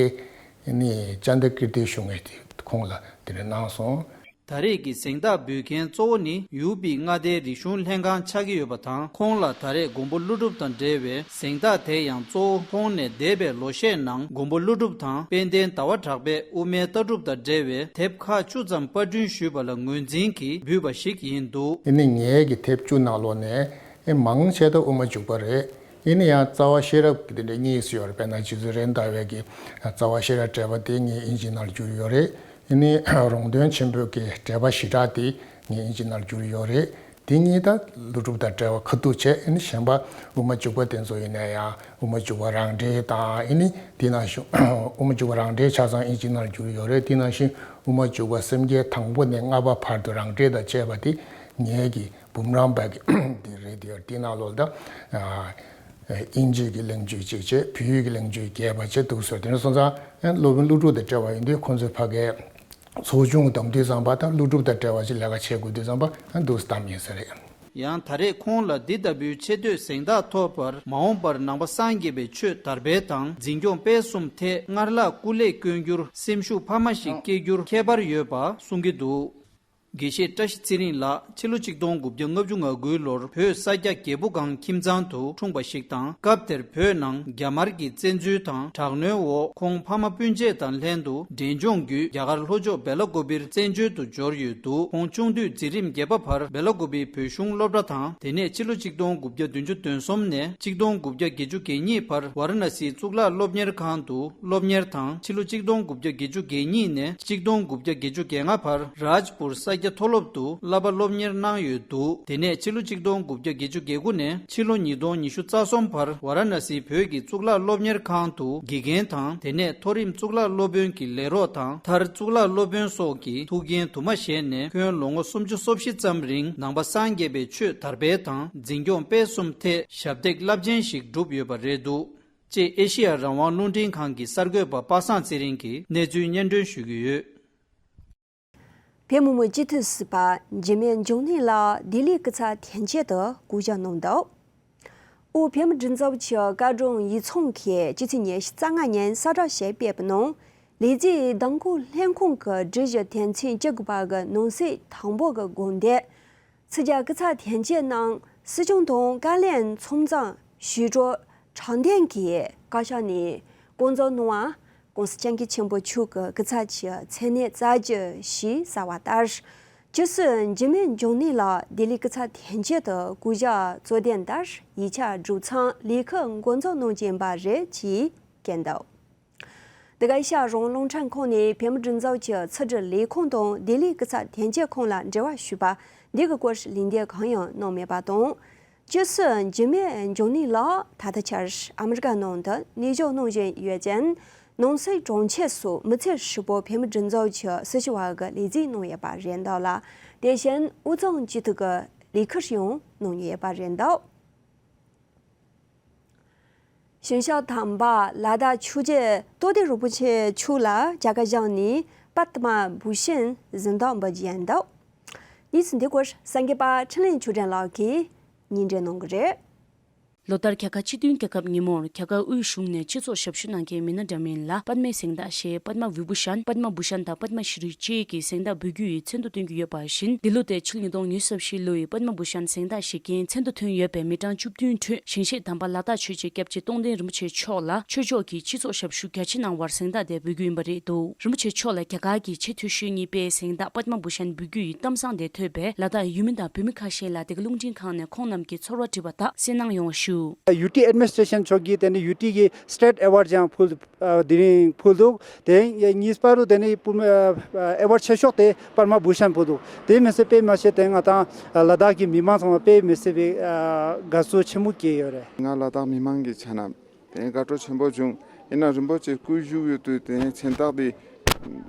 ཨེ་ནི་ཅཱན་ད་ཀིརྟི་ཞུ་མཁན་དེ་ཁོང་ལ་དེ་འདྲ་གནང་སོང་། ད་རེས་ཀྱི་གཟེངས་རྟགས་འབུལ་མཁན་གཙོ་བོ་ནི་ཡུ་པི་མངའ་སྡེའི་རིག་གཞུང་ལྷན་ཁང་ཆགས་ཀྱི་ཡོད་པ་དང་། ཁོང་ལ་ད་རེས་མགོན་པོ་ཀླུ་སྒྲུབ་དང་འབྲེལ་བའི་གཟེངས་རྟགས་དེ་ཡང་གཙོ་བོ་ཁོང་ནས་འདས་པའི་ལོ་ཤས་ནང་མགོན་པོ་ཀླུ་སྒྲུབ་དང་དཔལ་ལྡན་ཟླ་བ་གྲགས་པས་དབུ་མའི་ལྟ་གྲུབ་དང་འབྲེལ་བའི་དེབ་ཁག་བཅུ་ཙམ་པར་སྐྲུན་ཞུས་པ་ལ་ངོས་འཛིན་གྱིས་འབུལ་བ་ཞིག་ཡིན་འདུག་ཨེ་ནི་ངའི་གི་དེབ་བཅུ་ནང་ལོགས་ནས་ཨེ་མང་ཆེ་ད་དབུ་མ་འཇུག་པ་རེད། ཨེ་ནི་ཡང་རྩ་བ་ཤེས་རབ་ཀྱི་དེ་འདྲ་གཉིས་སུ་ཡོད་རེད། དཔེར་ན་རྗེ་བཙུན་རེད་མདའ་བའི་གི་རྩ་བ་ཤེས་རབ་འགྲེལ་པ་དེ་ངས་ཨིན་ཇི་ནང་ལ་བསྒྱུར་ཡོད་རེད། ཨེ་ནི་རོང་སྟོན་ཆེན་པོའི་གི་འགྲེལ་པ་བཞི་སྦྲགས་དེ་ངས་ཨིན་ཇི་ནང་ལ་བསྒྱུར་ཡོད་རེད། དེ་གཉིས་ད་ཀླུ་སྒྲུབ་དང་འབྲེལ་བ་ཁ་ཐུག་བྱས། ཨེ་ནི་གཞན་པ་དབུ་མ་འཇུག་པ་དེ་ཚོ་ཡིན་ན་ཡང་དབུ་མ་འཇུག་པ་རང་འགྲེལ་དང་། ཨེ་ནི་དེ་ནང་བཞིན་དབུ་མ་འཇུག་པ་རང་འགྲེལ་ཆ་ཚང་ཨིན་ཇི་ནང་ལ་བསྒྱུར་ཡོད་རེད། དེ་ནང་བཞིན་དབུ་མ་འཇུག་པ་སེམས་བསྐྱེད་དང་པོ་ནས་ལྔ་པ་བར་དུ་རང་འགྲེལ་དང་བཅས་པ་དེ་ངའི་གི་འབུམ་རམས་པ་གི་དེ་རེད་དེ། དེ་ནང་ལོགས་ལ་ད་ཨ་དབྱིན་ཇི་གི་གླེང་བརྗོད་ཅིག་བྱས། བོད་ཡིག་གི་གླེང་བརྗོད་རྒྱས་པ་བྱས་འདུག་ཟེར། དེ་འདྲ་སོང་ཙང་སློབ་དཔོན་ཀླུ་སྒྲུབ་དང་འབྲེལ་བ་ཡིན་དུས་ཁོང་ཚོའི་ཕ་གིའི་ཚོགས་ཆུང་བདམས་དུས་ཙམ་པ་ད་ཀླུ་སྒྲུབ་དང་འབྲེལ་བ་ཅིག་ལས་ཀ་བྱེད་དགོས་དུས་ཙམ་པ་འདུག་སེ་བདམས་ཡིན་ས་རེད། ཡང་ད་རེས་ཁོང་ལ་འདི་ལྟ་བུའི་ཆེ་བསྟོད་གཟེངས་རྟགས་ཐོབ་པར་མ་འོངས་པར་ནང་པ་སངས་རྒྱས་པའི་ཆོས་དར་སྤེལ་དང་འཛིན་སྐྱོང་སྤེལ་གསུམ་ཐད་སྔར་ལྷག་སྐུ་ལས་བསྐྱོན་རྒྱུར་སེམས་ཤུགས་འཕར་མ་ཞིག་སྐྱེ་རྒྱུར་ཁྱད་པར་ཡོད་པ་གསུང་གི་འདུག་དགེ་བཤེས་བཀྲ་ཤིས་ཚེ་རིང་ལགས་ཕྱི་ལོ་ཆིག་སྟོང་དགུ་བརྒྱ་ལྔ་བཅུ་ང་དགུའི་ལོར་བོད་ས་སྐྱ་རྒྱལ་པོ་སྒང་ཁྱིམ་ཚང་དུ་འཁྲུངས་པ་ཞིག་དང་། སྐབས་དེར་བོད་ནང་རྒྱ་དམར་གྱི་བཙན་འཛུལ་དང་དྲག་གནོན་འོག་ཁོང་ཕ་མ་སྤུན་མཆེད་དང་ལྷན་དུ་འབྲས་ལྗོངས་བརྒྱུད་རྒྱ་གར་ལྷོ་ཕྱོགས་སྦེ་ལ་ཀོ་པིར་བཙན་བྱོལ་དུ་འབྱོར་ཡོད་འདུག་ཁོང་ཆུང་དུས་འཛིན་རིམ་བརྒྱད་པ་བར་སྦེ་ལ་ཀོ་པིའི་བོད་གཞུང་སློབ་གྲྭ་དང་། དེ་ནས་ཕྱི་ལོ་ཆིག་སྟོང་དགུ་བརྒྱ་བདུན་ཅུ་དོན་གསུམ་ནས་ཆིག་སྟོང་དགུ་བརྒྱ་བརྒྱད་ཅུ་གྱ་གཉིས་བར་ཝཱ་ར་ཎ་སིའི་གཙུག་ལག་སློབ་གཉེར་ཁང་དུ་སློབ་གཉེར་དང་། ཕྱི་ལོ་ཆིག་སྟོང་དགུ་བརྒྱ་བརྒྱད་ཅུ་གྱ་གཉིས་ནས་ཆིག་སྟོང་དགུ་བརྒྱ་བརྒྱད་ཅུ་གྱ་ལྔ་བར་རཱཇ་པུར་ས་སྐྱ་མཐོ་སློབ་ཏུ་བསླབ་པ་སློབ་གཉེར་གནང་ཡོད་འདུག་དེ་ནས་ཕྱི་ལོ་ཆིག་སྟོང་དགུ་བརྒྱ་བརྒྱད་ཅུ་གྱ་དགུ་ནས་ཕྱི་ལོ་ཉིས་སྟོང་ཉི་ཤུ་རྩ་གསུམ་བར་ཝཱ་ར་ཎ་སིའི་བོད་ཀྱི་གཙུག་ལག་སློབ་གཉེར་ཁང་དུ་དགེ་རྒན་དང་། དེ་ནས་མཐོ་རིམ་གཙུག་ལག་སློབ་དཔོན་གྱི་ལས་རོགས་དང་། མཐར་གཙུག་ལག་སློབ་དཔོན་སོགས་ཀྱི་ཐུགས་འགན་དུ་མ་བཞེས་ནས་ཁྱོན་ལོ་ངོ་སུམ་ཅུ་སོ་བཞི་ཙམ་རིང་ནང་པ་སངས་རྒྱས་པའི་ཆོས་དར་སྤེལ་དང་འཛིན་སྐྱོང་སྤེལ་གསུམ་ཐད་ཞབས་འདེགས་རླབས་ཆེན་ཞིག་བསྒྲུབས་ཡོད་པ་རེད་འདུག་ཅེས་ཨེ་ཤེ་ཡ་རང་དབང་རླུང་འཕྲིན་ཁང་གི་གསར་འགོད་པ་པ་སངས་ཚེ་རིང་གིས་གནས་ཚུལ་སྙན་སྒྲོན་ཞུ་གི་ཡོད། བོད་མི་མང་སྤྱི་འཐུས་ཟུར་པ་འཇིགས་མེད་འབྱུང་གནས་ལགས་ལྡི་ལིའི་སྐུ་ཚབ་དོན་གཅོད་དུ་བསྐོ་གཞག་གནང་འདུག་དབུས་བོད་མིའི་སྒྲིག་འཛུགས་ཀྱི་བཀའ་དྲུང་ཡིག་ཚང་གིས་སྤྱི་ཚེས་ཉི་ཤུ་རྩ་ལྔ་ཉིན་གསལ་བསྒྲགས་ཤིག་སྤེལ་བའི་ནང་། ལས་བྱེད་མདང་དགོང་ལྷན་ཁང་གི་སྒྲིག་གཞི་དོན་ཚན་བཅུ་དགུ་པ་གི་ནང་གསེས་དང་པོ་གི་དགོངས་དོན། ཕྱི་རྒྱལ་སྐུ་ཚབ་དོན་གཅོད་རྣམས་སྲིད་སྐྱོང་དང་བཀའ་བློན་ཚང་ཚང་ཞི་ཀྲོའུ་ཁྲང་ཏན་གྱིས་བཀའ་ཤག་ནས་བསྐོ་འཛུགས་གནང་བ། ༸གོང་ས་༸སྐྱབས་མགོན་ཆེན་པོ་མཆོག་གི་སྐུ་ཚབ་ཀྱི་མཚན་གནས་བསྩལ་རྒྱུ་ཞེས་གསལ་བ་ལྟར། སྤྱི་ཟུར་འཇིགས་མེད་འབྱུང་གནས་ལགས་ལྡི་ལིའི་སྐུ་ཚབ་དོན་གཅོད་དུ་བསྐོ་གཞག་གཙོ་དོན་ལྟར་ཡིག་ཆ་སྒྲུབ་མཚམས་ལས་ཁུར་འགོ་འཛུགས་གནང་རྐྱེན་པ་རེད་ཅེས་བཀོད་འདུག་འདི་ག་ཨེ་ཤ་ཡ་རང་དབང་རླུང་འཕྲིན་ཁང་ནས་བོད་མིའི་སྒྲིག་འཛུགས་ཀྱི་ཕྱི་དྲིལ་ལས་ཁུངས་དང་ལྡི་ལིའི་སྐུ་ཚབ་དོན་གཅོད་ཁང་ལ་འབྲེལ་བ་ཞུས་པ། འདི་གི་སྐོར་ལན་འདེབས་གང་ཡང་གནང་མེད་པ་དང་། སྤྱི་ཟུར་འཇིགས་མེད་འབྱུང་གནས་ལགས་ད་ལྟའི་ཆར་ཨ་མི་རི་ཀ་ནང་དུ་གནས་སྦྱོང་གནང་བཞིན་ཡོད་ཅིང་། ནང་སྲིད་དྲུང་ཆེ་སོགས་མི་ཚེ་ཧྲིལ་པོ་བོད་མིའི་སྒྲིག་འཛུགས་ཀྱི་སྲི་ཞུ་བ་གི་ལས་ཚན་གནང་ཡོད་པ་རེད་འདུག་ལ། དེ་བཞིན་དབུས་གཙང་སྤྱི་འཐུས་ཀྱི་ལས་ཁུར་ཡང་གནང་མྱོང་ཡོད་པ་རེད་འདུག་ཞིང་གཤེགས་དམ་པ་ལ་དྭགས་ཆོས་རྗེ་རྟོགས་ལྡན་རིན་པོ་ཆེ་མཆོག་ལ་མཇལ་ཁ་བཞག་ནས་པདྨ་བི་ཤཱི་གཟེངས་རྟགས་འབུལ་རྒྱུ་ཡིན་འདུག་གནས་ཚུལ་འདི་སྐོར་གསར་འགོད་པ་འཕྲིན་ལས་ཆོས་སྒྲོན་ལགས་ཀྱིས་སྙན་སྒྲོན་གནང་གི་རེད། ལོ་ལྟར་རྒྱ་གར་སྤྱི་མཐུན་རྒྱལ་ཁབ་ཉིན་མོར་རྒྱ་གར་དབུས་གཞུང་ནས་སྤྱི་ཚོགས་ཞབས་ཞུ་གནང་མཁན་མི་སྣ་འདྲ་མིན་ལ་པདྨའི་གཟེངས་རྟགས་ཞེས་པདྨ་བི་བྷུ་ཤན། པདྨ་བྷུ་ཤན་དང་པདྨ་ཤྲི་བཅས་ཀྱི་གཟེངས་རྟགས་འབུལ་རྒྱུ་ཡི་མཚན་ཐོ་བཏོན་གྱི་ཡོད་པ་བཞིན། འདི་ལོ་སྟེ་ཕྱི་ལོ་ཉིས་སྟོང་ཉི་ཤུ་རྩ་བཞི་ལོའི་པདྨ་བྷུ་ཤན་གཟེངས་རྟགས་བཞེས་མཁན་མཚན་ཐོ་ཐོན་ཡོད་པའི་མི་གྲངས་བཅུ་བདུན་ཁྲོད་ཞིང་གཤེགས་དམ་པ་ལ་དྭགས་ཆོས་རྗེ་སྐྱབས་རྗེ་རྟོགས་ལྡན་རིན་པོ་ཆེ་མཆོག་ལ་ཆོས་ཕྱོགས་ཀྱི་སྤྱི་ཚོགས་ཞབས་ཞུ་རྒྱ་ཆེ་གནང་བར་གཟེངས་རྟགས་དེ་འབུལ་རྒྱུ་ཡིན་པ་རེད་འདུག་རིན་པོ་ཆེ་མཆོག་ལ་རྒྱ་གར་གྱི་ཆེས་མཐོ་ཤོས་གཉིས་པའི་གཟེངས་རྟགས་པདྨ་བྷུ་ཤན་འབུལ་རྒྱུ་ཡི་གཏམ་བཟང་དེ་ཐོས་པས་ལ་དྭགས་ཡུལ་མི་དང་བོད་མི་ཁ་ཤས་ལ་དེ་ག་རླུང་འཕྲིན་ཁང་ནས་ཁོང་རྣམས་ཀྱི་ཚོར་བ་དྲིས་པ་དག་གསན་གནང་ཡོང་བ་ཞུ། ཡུ་ཊི་ཨེཌ་མི་ནི་སི་ཊེ་ཤན་ཕྱོགས་ཀྱིས་དེ་ནི་ཡུ་ཊི་གི་སི་ཊེཊ་ཨེ་ཝརཌ་ཀྱང་ཕུལ། ཨ་དེ་རིང་ཕུལ་འདུག་དེ་གཉིས་པ་རུ་དེ་ནི་པུ་མ་ཨ་ཨེ་ཝརཌ་ཆེ་ཤོས་དེ་པདྨ་བྷུ་ཤན་ཕུལ་འདུག་དེ་མི་སྲིད་པའི་མ་ཤེས་དེ་ང་དང་ལ་དྭགས་ཀྱི་མི་མང་ཚང་མ་དཔེ་མི་སྲིད་པའི་ཨ་དགའ་བསུ་ཆེན་མོ་སྐྱེས་ཡོད་རེད། ང་ལ་དྭགས་མི་མང་གི་ཆ་ནས་དེ་དགའ་སྤྲོ་ཆེན་པོ་བྱུང་། ཡིན་ན་རིན་པོ་ཆེ་སྐུ་བཞུགས་ཡོད་དུས་དེ་མཚན་རྟགས་དེ་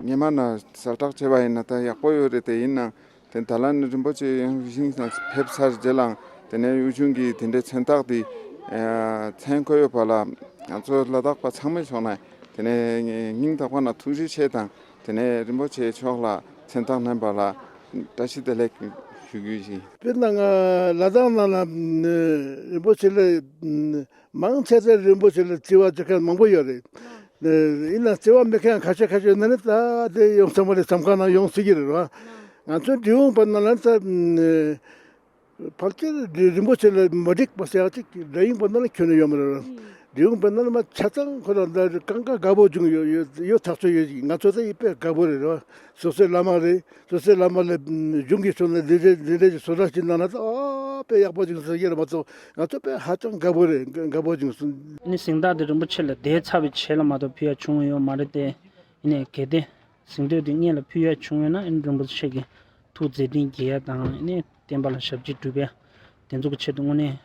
ཉི་མ་ན་གསལ་བསྒྲགས་བྱས་པ་ཡིན་ན་ད་ཡག་པོ་ཡོད་རེད། དེ་ཡིན་ན་དེ་ད་ལན་རིན་པོ་ཆེ་ཡང་ཞིང་ཕེབས་ཚར་རྗེས་ལའང་དེ་ནས་དབུས་གཞུང་གིས་དེ་འདྲའི་མཚན་རྟགས་དེ་ཨ་མཚན་བཀོད་ཡོད་པ་ལ་ང་ཚོ་ལ་དྭགས་པ་ཚང་མའི་ཕྱོགས་ནས་དེ་ནས་སྙིང་ཐག་པ་ནས་ཐུགས་རྗེ་ཆེ་དང་དེ་ནས་རིན་པོ་ཆེ་མཆོག་ལ་མཚན་རྟགས་གནང་བ་ལ་བཀྲ་ཤིས་བདེ་ལེགས་ཞུ་རྒྱུ་ཡིན། དཔེར་ན་ང་ལ་དྭགས་ནང་ལ་རིན་པོ་ཆེ་ལ་མང་ཆེ་ཚད་རིན་པོ་ཆེ་ལ་བརྩི་བ་བྱེད་མཁན་མང་པོ་ཡོད་རེད། ཡིན་ན་བརྩི་བ་མེད་མཁན་ཁ་ཤས་ཁ་ཤས་ཡོད་ན་ནི་ད་དེ་ཡོང་ས་མ་རེད་བསམ་ག་ན་ཡོང་སྲིད་ཀྱི་རེད་བ། ང་ཚོའི་འབྲི་གུང་པ་ནང་ལ་ད་ཕལ་ཆེར་རིན་པོ་ཆེ་ལ་མ་འགྲིག་པ་ཟེར་ཡག་ཅིག་འབྲི་གུང་པ་ནང་ལ་ཁྱོན་ནས་ཡོད་མ་རེད་བ། འབྲི་གུང་པ་ནང་ལ་མ་ཆ་ཚང་ཁོ་རང་ད་གང་ག་དགའ་པོ་བྱུང་ཡོད་ཡོད་ཡོད་ཐག་ཆོད་ཡོད་ཅིག་ང་ཚོ་ད་ཡིད་དཔེ་དགའ་པོ་རེད་བ། སོ་སོའི་བླ་མ་རེད། སོ་སོའི་བླ་མ་ལ་གཞུང་གི་ཕྱོགས་ནས་འདི་འདྲའི་འདི་འདྲའི་བཟོ་གྲྭ་ཞིག་གནང་ན་ད་ཨ་དཔེ་ཡག་པོ་ཅིག་ཟེར་གྱི་རེད་མ་གཏོགས་ང་ཚོ་དཔེ་ཧ་ཅང་དགའ་པོ་རེད། དགའ་པོ་ཅིག་གསུངས། ནི་གཟེངས་རྟགས་དེ་རིན་པོ་ཆེ་ལ་བསྡད་ཚར་བའི་རྗེས་ལ་མ་གཏོགས་ཕུལ་ཡ་བྱུང་ཡོད་མ་རེད་དེ། ཡིན་ནའི་གལ་ཏེ་གཟེངས་བསྟོད་དེ་སྔོན་ལ་ཕུལ་ཡ་བྱུང་ཡོད་ན་ཨ་ནི་རིན་པོ་ཆེ་གི་ཐུགས་མཛད་འཕྲིན་རྒྱས་ཡ་དང་ཨ་ནི་བསྟན་པ་ལ་ཞབས་ཕྱི་སྒྲུབ་ཡ་དེ་ཚོ་གི་ཆེད་དུ་དངོས་གནས་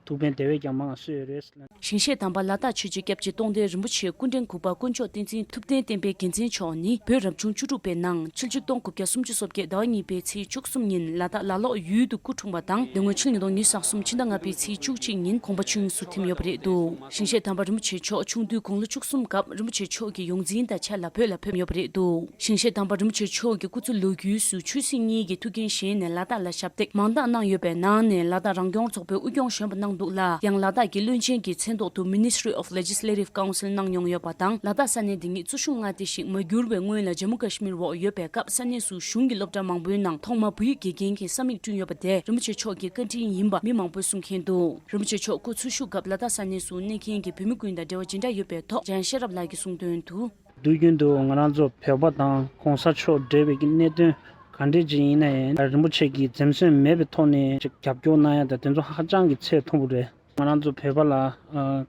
ཐུགས་ཕན་དེ་བས་ཀྱང་མང་བ་གསོས་ཡོད་རེད། ཞིང་གཤེགས་དམ་པ་ལ་དྭགས་ཆོས་རྗེ་སྐྱབས་རྗེ་རྟོགས་ལྡན་རིན་པོ་ཆེ་སྐུ་ཕྲེང་དགུ་པ་དཀོན་མཆོག་བསྟན་འཛིན་ཐུབ་བསྟན་བསྟན་པའི་རྒྱལ་མཚན་མཆོག་ནི་བོད་རབ་བྱུང་བཅུ་དྲུག་པའི་ནང་ཕྱི་ལོ་ཆིག་སྟོང་དགུ་བརྒྱ་སུམ་ཅུ་སོ་བརྒྱད་ཟླ་བ་གཉིས་པའི་ཚེས་བཅུ་གསུམ་ཉིན་ལ་དྭགས་ལ་ལོག་ཡུལ་དུ་སྐུ་འཁྲུངས་པ་དང་དེ་སྔོན་ཕྱི་ལོ་ཉིས་སྟོང་ཉི་ཤུ་རྩ་གསུམ་ཕྱི་ཟླ་ལྔ་པའི་ཚེས་བཅུ་གཅིག་ཉིན་དགོངས་པ་ཆོས་དབྱིངས་སུ་ཐིམ་ཡོད་པ་རེད་འདུག་ཞིང་གཤེགས་དམ་པ་རིན་པོ་ཆེ་མཆོག་ཆུང་དུས་དགུང་ལོ་བཅུ་གསུམ་སྐབས་རིན་པོ་ཆེ་མཆོག་གི་ཡོངས་འཛིན་དང་ཆ་ལ་བོད་ལ་ཕེབས་ཡོད་པ་རེད་འདུག་ཞིང་གཤེགས་དམ་པ་རིན་པོ་ཆེ་མཆོག་གི་སྐུ་ཚེ་ལོ་རྒྱུས་སུ་ཆོས་སྲིད་གཉིས་ཀྱི་ཐུགས་འགན་བཞེས་ནས་ལ་དྭགས་ལ་ཞབས་སྟེགས་མང་དག་གནང་ཡོད་པའི་ནང་ནས་ལ་དྭགས་རང་སྐྱོང་ཚོགས་པའི་དབུས་སྐྱོང་གཞོན་པ་གནང་འདུག་ལ་ཡང་ལ་དྭགས་ཀྱི་བློན་ཆེན་གྱི་མཚན་ཐོག་ཏུ་Ministry of Legislative Council གནང་མྱོང་ཡོད་པ་དང་ལ་དྭགས་ས་གནས་འདི་ཉིད་བཙན་བྱོལ་མངའ་སྡེ་ཞིག་མ་གྱུར་བའི་སྔོན་ལ་ཇམ་མུ་ཀ་ཤི་མིར་འོག་ཡོད་པའི་སྐབས་ས་གནས་སུ་གཞུང་གི་སློབ་གྲྭ་མང་པོའི་ནང་ཐོག་མ་བོད་ཡིག་དགེ་རྒན་གྱི་ས་མིག་བསྐྲུན་ཡོད་པ་དེ་རིན་པོ་ཆེ་མཆོག་གི་བཀའ་དྲིན་ཡིན་པ་མི་མང་པོས་གསུང་མཁན་འདུག་རིན་པོ་ཆེ་མཆོག་སྐུ་འཚོ་བཞུགས་སྐབས་ལ་དྭགས་ས་གནས་སུ་གནས་མཁན་གྱི་བོད་མི་ཀུན་དང་འབྲེལ་བ་ཇི་འདྲ་ཡོད་པའི་ཐོག་འཇམ་དབྱངས་ཤེས་རབ་ལགས་ཀྱིས་གསུངས་དོན་དུ། དུས་རྒྱུན་དུ་ང་རང་ཚོ་བོད་པ་དང་གོང་ས་མཆོག་འབྲེལ་བའི་གནད་དོན་ག་འདྲས་ཅིག་ཡིན་ན་ཡང་རིན་པོ་ཆེ་གིས་འཛེམ་ཟོན་མེད་པའི་ཐོག་ནས་ཅིག་རྒྱབ་སྐྱོར་གནང་ཡ་དང་དེ་ཚོ་ཧ་ཅང་གི་ཚད་མཐོན་པོ་རེད། ང་རང་ཚོ་བོད་པ་ལ་ཨ་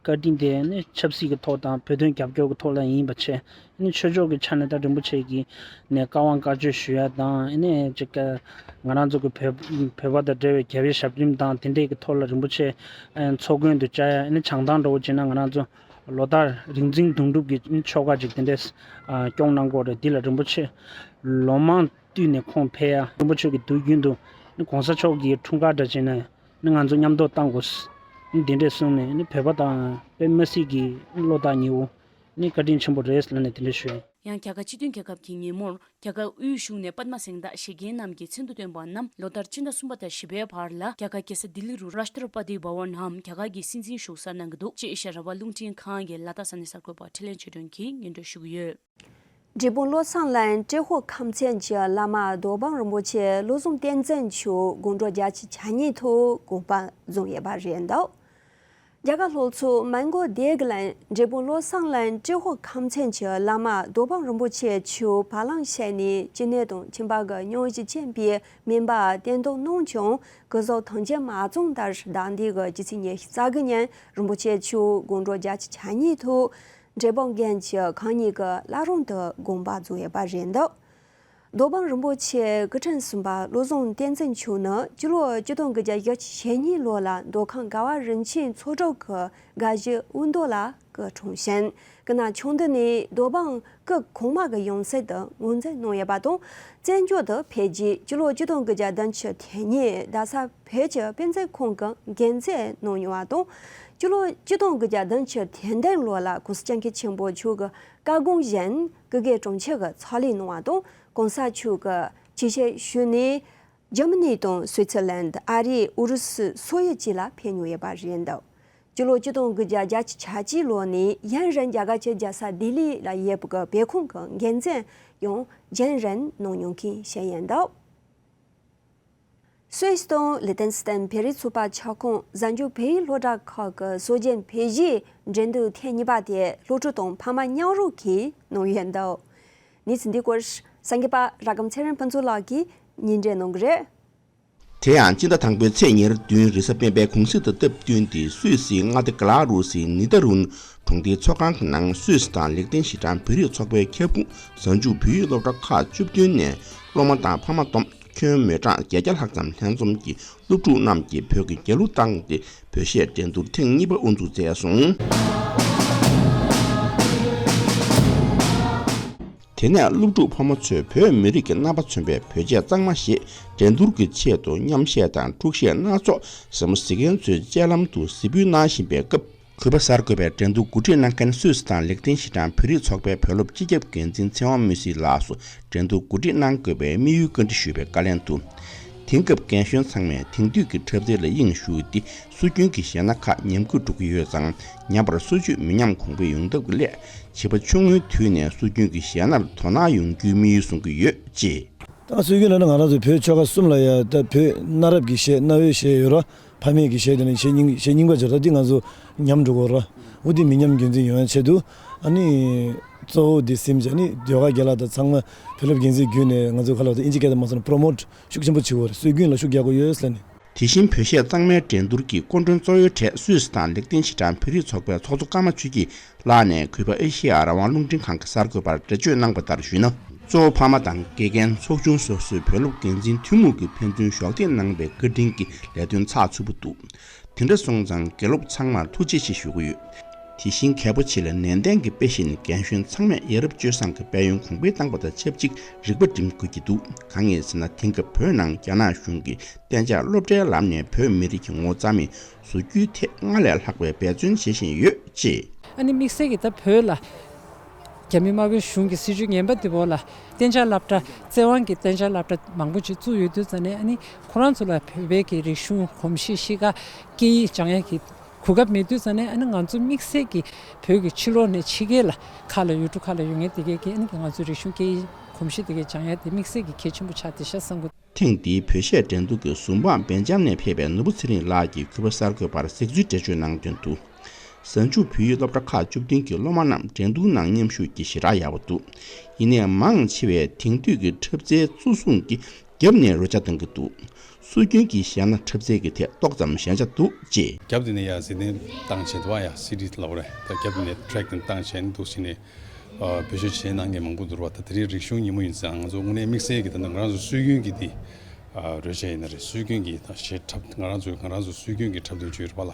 བཀའ་དྲིན་དེ་ནི་ཆབ་སྲིད་ཀྱི་ཐོག་དང་བོད་དོན་རྒྱབ་སྐྱོར་གྱི་ཐོག་ལ་ཡིན་པ་བྱས་ནི་ཆོས་ཕྱོགས་ཀྱི་ཆ་ནས་ད་རིན་པོ་ཆེ་གིས་ནས་བཀའ་དབང་བཀའ་ཆོས་ཞུ་ཡ་དང་ནི་ཅིག་ང་རང་ཚོ་གི་བོད་བོད་པ་དང་འབྲེལ་བའི་རྒྱབ་ཡ་ཞབས་རིམ་དང་དེ་འདྲས་ཀྱི་ཐོག་ལ་རིན་པོ་ཆེ་ཚོགས་མགོན་དུ་བཅར་ཡ་ནི་བྱང་ཐང་འདྲ་བོ་བྱས་ན་ང་རང་ཚོ། ལོ་ལྟར་རིག་འཛིན་དུང་སྒྲུབ་ཀྱི་ཆོ་ག་ཅིག་དེ་འདྲས་ཨ་སྐྱོང་གནང་གི་ཡོད་རེད། འདི་ལ་རིན་པོ་ཆེ་ལོ་མང་བསྟུད་ནས་ཁོང་ཕེབས་ཡ། རིན་པོ་ཆེ་གིས་དུས་རྒྱུན་དུ་ནི་གོང་ས་མཆོག་གི་འཁྲུངས་སྐར་འདྲ་བྱས་ན་ནི་ང་ཚོ་མཉམ་དུ་བཏང་དགོས་ནི་དེ་འདྲས་གསུངས་ནས་ནི་བོད་པ་དང་དཔེ་མི་སྲིད་ཀྱི་བློ་ཐག་ཉེ་བོ་ནི་བཀའ་དྲིན་ཆེན་པོ་རེད་ལབ་ནས་དེ་འདྲས་ཞུས། ཡང་རྒྱ་གར་སྤྱི་མཐུན་རྒྱལ་ཁབ་ཀྱི་ཉིན་མོར། རྒྱ་གར་དབུས་གཞུང་ནས་པདྨ་གཟེངས་རྟགས་བཞེས་མཁན་རྣམས་ཀྱི་མཚན་ཐོ་བཏོན་པ་རྣམས་ལོ་ལྟར་སྤྱི་ཟླ་གསུམ་པ་དང་བཞི་པའི་བར་ལ་རྒྱ་གར་རྒྱལ་ས་ལྡི་ལི་རུ་Rashtrapati Bhavan འམ་རྒྱ་གར་གྱི་སྲིད་འཛིན་བཞུགས་སར་གནང་གི་འདུག་ཅེས་ཨེ་ཤ་ཡ་རང་དབང་རླུང་འཕྲིན་ཁང་གི་ལ་དྭགས་ས་གནས་གསར་འགོད་པ་འཕྲིན་ལས་ཆོས་སྒྲོན་གྱིས་སྙན་སྒྲོན་ཞུ་གི་ཡོད། འབྲས་སྤུངས་བློ་བཟང་གླིང་ཏྲེ་ཧོར་ཁམས་ཚན་གྱི་བླ་མ་རྡོ་འབངས་རིན་པོ་ཆེ་བློ་བཟང་བསྟན་འཛིན་མཆོག་དགོང་དྲོ་བརྒྱད་ཅུ་གྱ་གཉིས་ཐོག་དགོངས་པ་རྫོགས་ཡོད་པ་རེད་འདུག་རྒྱ་གར་ལྷོ་ཕྱོགས་མོན་གྷོ་སྡེ་དགུ་གླིང་འབྲས་སྤུངས་བློ་བཟང་གླིང་ཏྲེ་ཧོར་ཁམས་ཚན་གྱི་བླ་མ་རྡོ་འབངས་རིན་པོ་ཆེ་མཆོག་བ་ལང་ཤར་ནས་ཅི་ནས་དང་ཁྱིམ་པ་གི་སྙུང་གཞི་ཅན་པའི་སྨན་པ་བསྟེན་གཏོང་གནང་ཀྱང་སྐུ་གཟུགས་ཐང་ཆེན་མ་བཙོངས་ལྟར་ཟླ་འདིའི་གི་སྤྱི་ཚེས་ཉི་ཤུ་རྩ་དགུ་ཉིན་རིན་པོ་ཆེ་མཆོག་དགོང་དྲོ་བརྒྱད་ཅུ་གྱ་གཉིས་ཐོག་འབྲས་སྤུངས་དགོན་གྱི་ཁང་གཉིས་ཀྱི་བླ་རུང་དུ་དགོངས་པ་རྫོགས་ཡོད་པ་རེད་འདུག་རྡོ་འབངས་རིན་པོ་ཆེ་སྐུ་ཕྲེང་གསུམ་པ་བློ་བཟང་བསྟན་འཛིན་མཆོག་ནི་སྤྱི་ལོ་ཆིག་སྟོང་དགུ་བརྒྱ་བཞི་བཅུ་ཞེ་གཉིས་ལོ་ལ་མདོ་ཁམས་དགའ་བ་རིན་ཆེན་མཚོ་འབྲུག་གི་དགའ་བཞི་དབུ་མདོ་ལ་སྐུ་འཁྲུངས་ཤིང་། སྐུ་ན་ཆུང་དུས་ནས་རྡོ་འབངས་སྐུ་གོང་མ་གི་ཡང་སྲིད་དུ་ངོས་འཛིན་གནང་ཡོད་པ་དང་། བཙན་བྱོལ་དུ་ཕེབས་རྗེས་སྤྱི་ལོ་ཆིག་སྟོང་དགུ་བརྒྱ་བདུན་ཅུ་དོན་གཉིས་རྡ་ས་བོད་ཀྱི་དཔེ་མཛོད་ཁང་གི་འགན་འཛིན་གནང་མྱོང་བ་དང་། སྤྱི་ལོ་ཆིག་སྟོང་དགུ་བརྒྱ་བདུན་ཅུ་དོན་བདུན་ལོ་ལ་གོང་ས་སྐྱབས་མགོན་ཆེན་པོ་མཆོག་གི་བཀའ་དགོངས་བཞིན་སྐུ་སྒེར་དྲུང་ཆེ་གི་ཚོགས་ལས་གནང་བ་དང་། གོང་ས་མཆོག་གི་ཆེད་ཞུས་ནས་འཇར་མ་ནི་དང་སུའི་ཙེར་ལན། ཨ་རི། ཨུ་རུ་སུ། སོག་ཡུལ་བཅས་ལ་ཕེབས་མྱོང་ཡོད་པ་རེད་འདུག་སྤྱི་ལོ་ཆིག་སྟོང་དགུ་བརྒྱ་བརྒྱད་ཅུ་གྱ་གཅིག་ལོ་ནས་ཡན་རན་རྒྱ་གར་གྱི་རྒྱལ་ས་ལྡི་ལི་ལ་ཡོད་པའི་བོད་ཁང་གི་འགན་འཛིན་ཡང་རྒྱུན་རིང་གནང་མྱོང་མཁན་ཞིག་ཡིན་འདུག་སུད་སི་དང་ལི་ཐན་སི་ཐན་བོད་རིགས་ཚོགས་པ་ཆགས་ཁང་གཟའ་མཇུག་བོད་ཡིག་སློབ་གྲྭ་ཁག་གི་སྲོལ་རྒྱུན་བོད་གཞས་འགྲན་བསྡུར་ཐེངས་གཉིས་པ་དེ་སློབ་ཕྲུག་དང་ཕ་མ་མཉམ་རུབ་ཀྱིས་གནང་ཡོད་འདུག་གནས་ཚུལ་འདིའི་སྐོར་གསར་འགོད་པ་ར་སྒམ་ཚེ་རིང་ཕུན་ཚོགས་ལགས་ཀྱིས་སྙན་སྒྲོན་གནང་གི་རེད། དེ་ཡང་སྤྱི་ཟླ་དང་པོའི་ཚེས་ཉེར་བདུན་རེས་གཟའ་སྤེན་པའི་གུང་གསེང་དང་སྟབས་བསྟུན་ཏེ་སུད་སིའི་མངའ་སྡེ་ག་ལ་རུ་སིའི་ནི་ཏ་རུན་གྲོང་སྡེའི་ཚོགས་ཁང་གི་ནང་སུད་སི་དང་ལེག་ཏེན་ཤི་ཏན་བོད་རིགས་ཚོགས་པའི་ཁྱབ་ཁོངས་གཟའ་མཇུག་བོད་ཡིག་སློབ་གྲྭ་ཁག་བཅུ་བདུན་ནས་སློབ་མ་དང་ཕ་མ་བསྡོམས་ཁྱོན་མི་གྲངས་བརྒྱད་བརྒྱ་ལྷག་ཙམ་ལྷན་འཛོམས་ཀྱིས་སློབ་ཕྲུག་རྣམས་ཀྱིས་བོད་ཀྱི་རྒྱལ་གླུ་བཏང་སྟེ་བོད་གཞས་འགྲན་བསྡུར་ཐེངས་གཉིས་པ་དབུ་འཛུགས་མཛད་སོང་། དེ་ནས་སློབ་ཕྲུག་ཕོ་མོ་ཚོས་བོད་མི་རིགས་ཀྱི་རྣམ་པ་མཚོན་པའི་བོད་ཆས་གཙང་མ་བཞེས། འགྲན་བསྡུར་གྱི་ཆེད་དུ་མཉམ་གཞས་དང་འཁྲུག་གཞས་སྣ་ཚོགས་ཟབ་མོ་གཟིགས་མཁན་ཚོའི་སྤྱན་ལམ་དུ་གཟིགས་འབུལ་གནང་བཞིན་པའི་སྐབས། གུས་པ་གསར་འགོད་པས་འགྲན་བསྡུར་གོ་སྒྲིག་གནང་མཁན་སུད་སི་དང་ལེག་ཏེན་ཤི་ཏན་བོད་རིགས་ཚོགས་པའི་བོད་སློབ་སྤྱི་ཁྱབ་འགན་འཛིན་ཚེ་དབང་མུས་སི་ལགས་སུ་འགྲན་བསྡུར་གོ་སྒྲིག་གནང་དགོས་པའི་དམིགས་ཡུལ་བཀའ་འདྲི་ཞུས་པའི་བཀའ་ལན་དུ། དེང་སྐབས་རྒན་གཞོན་ཚང་མས་དེང་དུས་ཀྱི་འཁྲབ་ཚན་ལ་དབྱིངས་ཞུགས་ཏེ། སྲོལ་རྒྱུན་གྱི་གཞས་སྣ་ཁག་ཉམས་རྒུད་འགྲོ་གི་ཡོད་ཙང་། ཉམས་པར་སོར་ཆུད་མི་ཉམས་གོང་འཕེལ་ཡོང་ཐབས་ཀྱི་སླད། བྱིས་པ་ཆུང་ངུའི་དུས་ནས་སྲོལ་རྒྱུན་གྱི་གཞས་སྣར་དོ་སྣང་ཡོང་རྒྱུའི་དམིགས་ཡུལ་བཟུང་གི་ཡོད་ཅེས། ད་སྲོལ་རྒྱུན་ལ་ནི་ང་རང་ཚོ་བོད་ཆོལ་ཁ་གསུམ་ལ་ཡ་ད་བོད་གནའ་རབས་ཀྱི་གཞས་གནའ་བོའི་གཞས་ཡོད་ར། ཕ་མེས་ཀྱི་གཞས་དེ་ནི་གཞས་རྙིང་གཞས་རྙིང་པ་སྦྱར་ད་འདི་ང་ཚོ་ཉམས་འགྲོ་གི་ར། འོ་འདི་མི་ཉམས་རྒྱུན་འཛིན་ཡོང་ཡ་ཆེད་དུ་ཨ་ནི་གཙོ་བོ་འདི་སིམ་བྱས་ནི་ཟློས་གར་རྒན་ལགས་དང་ཚང་མ་བོད་སློབ་འགན་འཛིན་བརྒྱུད་ནས་ང་ཚོ་ཁ་ལ་ད་ཨིན་ཇི་སྐད་དུ་མ་སོང་ན་པྲོ་མོཊ་ཤུགས་ཆེན་པོ་བྱེད་དགོས་རེད། སྲོལ་རྒྱུན་ལ་ཤུགས་རྒྱག་དགོས་ཡོད་ཟེར་ནས། དེ་བཞིན་བོད་གཞས་གཙང་མའི་འགྲན་བསྡུར་གྱི་སྐུ་མགྲོན་གཙོ་བོའི་གྲས་སུད་སི་དང་ལེག་ཏེན་ཤི་ཏན་བོད་རིགས་ཚོགས་པའི་ཚོགས་གཙོ་ཀརྨ་ཆོས་སྐྱིད་ལགས་ནས་གུས་པ་ཨེ་ཤེ་ཡ་རང་དབང་རླུང་འཕྲིན་ཁང་གི་གསར་འགོད་པར་འགྲེལ་བརྗོད་གནང་པ་ལྟར་ཞུས་ན། གཙོ་བོ་ཕ་མ་དང་དགེ་རྒན་ཚོགས་ཆུང་སོ་སོའི་བོད་སློབ་འགན་འཛིན་ཐུན་མོང་གིས་ཕན་ཚུན་གཞོགས་འདེགས་གནང་བའི་བཀའ་དྲིན་གྱི་ལས་དོན་ཚགས་ཚུད་པོ་འདུག་དེ་འདྲ་སོང་ཙང་དགེ་སློབ་ཚང་མར་ཐུགས་རྗེ་ཆེ་ཞུ་གི་ཡོད། དེ་བཞིན་གལ་པོ་ཆེ་ལ་ནན་ཏན་གྱིས་དཔེ་བཞིན་རྒན་གཞོན་ཚང་མས་ཡ་རབས་སྤྱོད་བཟང་གི་དཔལ་ཡོན་གོང་འཕེལ་བཏང་པ་དང་ཆབས་ཅིག་རིག་པ་སྒྲིམ་དགོས་ཀྱི་འདུག་གང་ཡིན་ཟེར་ན། དེང་སྐབས་བོད་ནང་རྒྱ་ནག་གཞུང་གིས་གཏན་འཇགས་སློབ་གྲྭའི་ལམ་ནས་བོད་མི་རིགས་ཀྱི་ངོ་བོ་རྩ་མེད་བཟོ་རྒྱུའི་ཐད་སྔར་ལས་ལྷག་པའི་འབད་བརྩོན་བྱེད་བཞིན་ཡོད་ཅེས། ཨ་ནི་དམིགས་བསལ་གྱིས་ད་བོད་ལ་རྒྱ་མི་དམར་པོའི་གཞུང་གི་སྲིད་བྱུས་ངན་པ་འདི་བོ་ལ་གཏན་འཇགས་སློབ་གྲྭ་བཙན་དབང་གིས་གཏན་འཇགས་སློབ་གྲྭ་མང་པོ་ཅིག་བཙུགས་ཡོད་དུས་ཙང་ནས། ཨ་ནི་ཁོ་རང་ཚོ་ལ་བོད་པའི་གི་རིག་གཞུང་གོམས་གཤིས་གཤིས་ཀ་སྐད་ཡིག་སྦྱང་ཡ་གི་གོ་སྐབས་མེད་དུས་ཙང་ནས། ཨ་ནི་ང་ཚོ་དམིགས་བསལ་གྱིས་བོད་ཀྱི་ཕྱི་ལོགས་ནས་ཕྱི་རྒྱལ་ལ་ཁག་ལ་ཡུལ་གྲུ་ཁག་ལ་ཡོད་མཁན་དེ་གས་ཀྱིས་ཨ་ནི་ང་ཚོའི་རིག་གཞུང་སྐད་ཡིག་གོམས་གཤིས་དེ་གས་སྦྱང་ཡ་དེ་དམིགས་བསལ་གྱིས་གལ་ཆེན་པོ་ཆགས་བསྡད་ཤག་བསམ་གི། ཐེངས་འདིའི་བོད་གཞས་འགྲན་བསྡུར་གྱི་ཟུར་དཔང་སྦེལ་ཇམ་ནས་ཕེབས་པའི་ནོར་བུ་ཚེ་རིང་ལགས་ཀྱིས་གུས་པ་གསར་འགོད་པར་གཟིགས་ཚུལ་འགྲེལ་བརྗོད་གནང་དོན་དུ། གཟའ་མཇུག་བོད་ཡིག་སློབ་གྲྭ་ཁག་བཅུ་བདུན་གྱི་སློབ་མ་རྣམས་འགྲན་བསྡུར་ནང་མཉམ་ཞུགས་ཀྱིས་ཞེ་དྲག་ཡག་པོ་འདུག་ཡིན་ནའི་མང་ཆེ་བས་དེང་དུས་ཀྱི་འཁྲབ་རྩལ་གཙོ་བཟུང་གིས་རྒྱབ་ནས་རོལ་ཆ་གཏོང་གི་འདུག་སྲོལ་རྒྱུན་གྱི་གཞས་སྣ་འཁྲབ་རྩལ་གྱི་ཐད་ཏོག་ཙམ་ཞན་ཆ་འདུག་ཅེས། རྒྱབ་དེ་ནས་ཡར་གཟིགས་མདན་བཏང་བྱས་འདུག་བ། ཡ་སི་ཌི་ལབ་རེད། ད་རྒྱབ་དེ་ནས་ཊེག་དེ་བཏང་བྱས་ནས་འདུག་ཟེར་ནས། ཨ། བེད་སྤྱོད་བྱས་གནང་མཁན་མང་པོ་འདུག་བ། ད་དེ་རིང་རིག་གཞུང་ཉིན་མོ་ཡིན་ཙང་ང་ཚོ་དངོས་གནས་དམིགས་བསལ་གྱི་ད་ལྟ་ང་རང་ཚོ་སྲོལ་རྒྱུན་གྱི་དེ། ཨ། རོལ་ཆ་ཡིན་ན་རེད། སྲོལ་རྒྱུན་གྱི་ད་གཞས་འཁྲབ། ང་རང་ཚོའི་ང་རང་ཚོ་སྲོལ་རྒྱུན་གྱི་འཁྲབ་སྟོན་བྱུང་ཡོད་རེད་པ་ལ།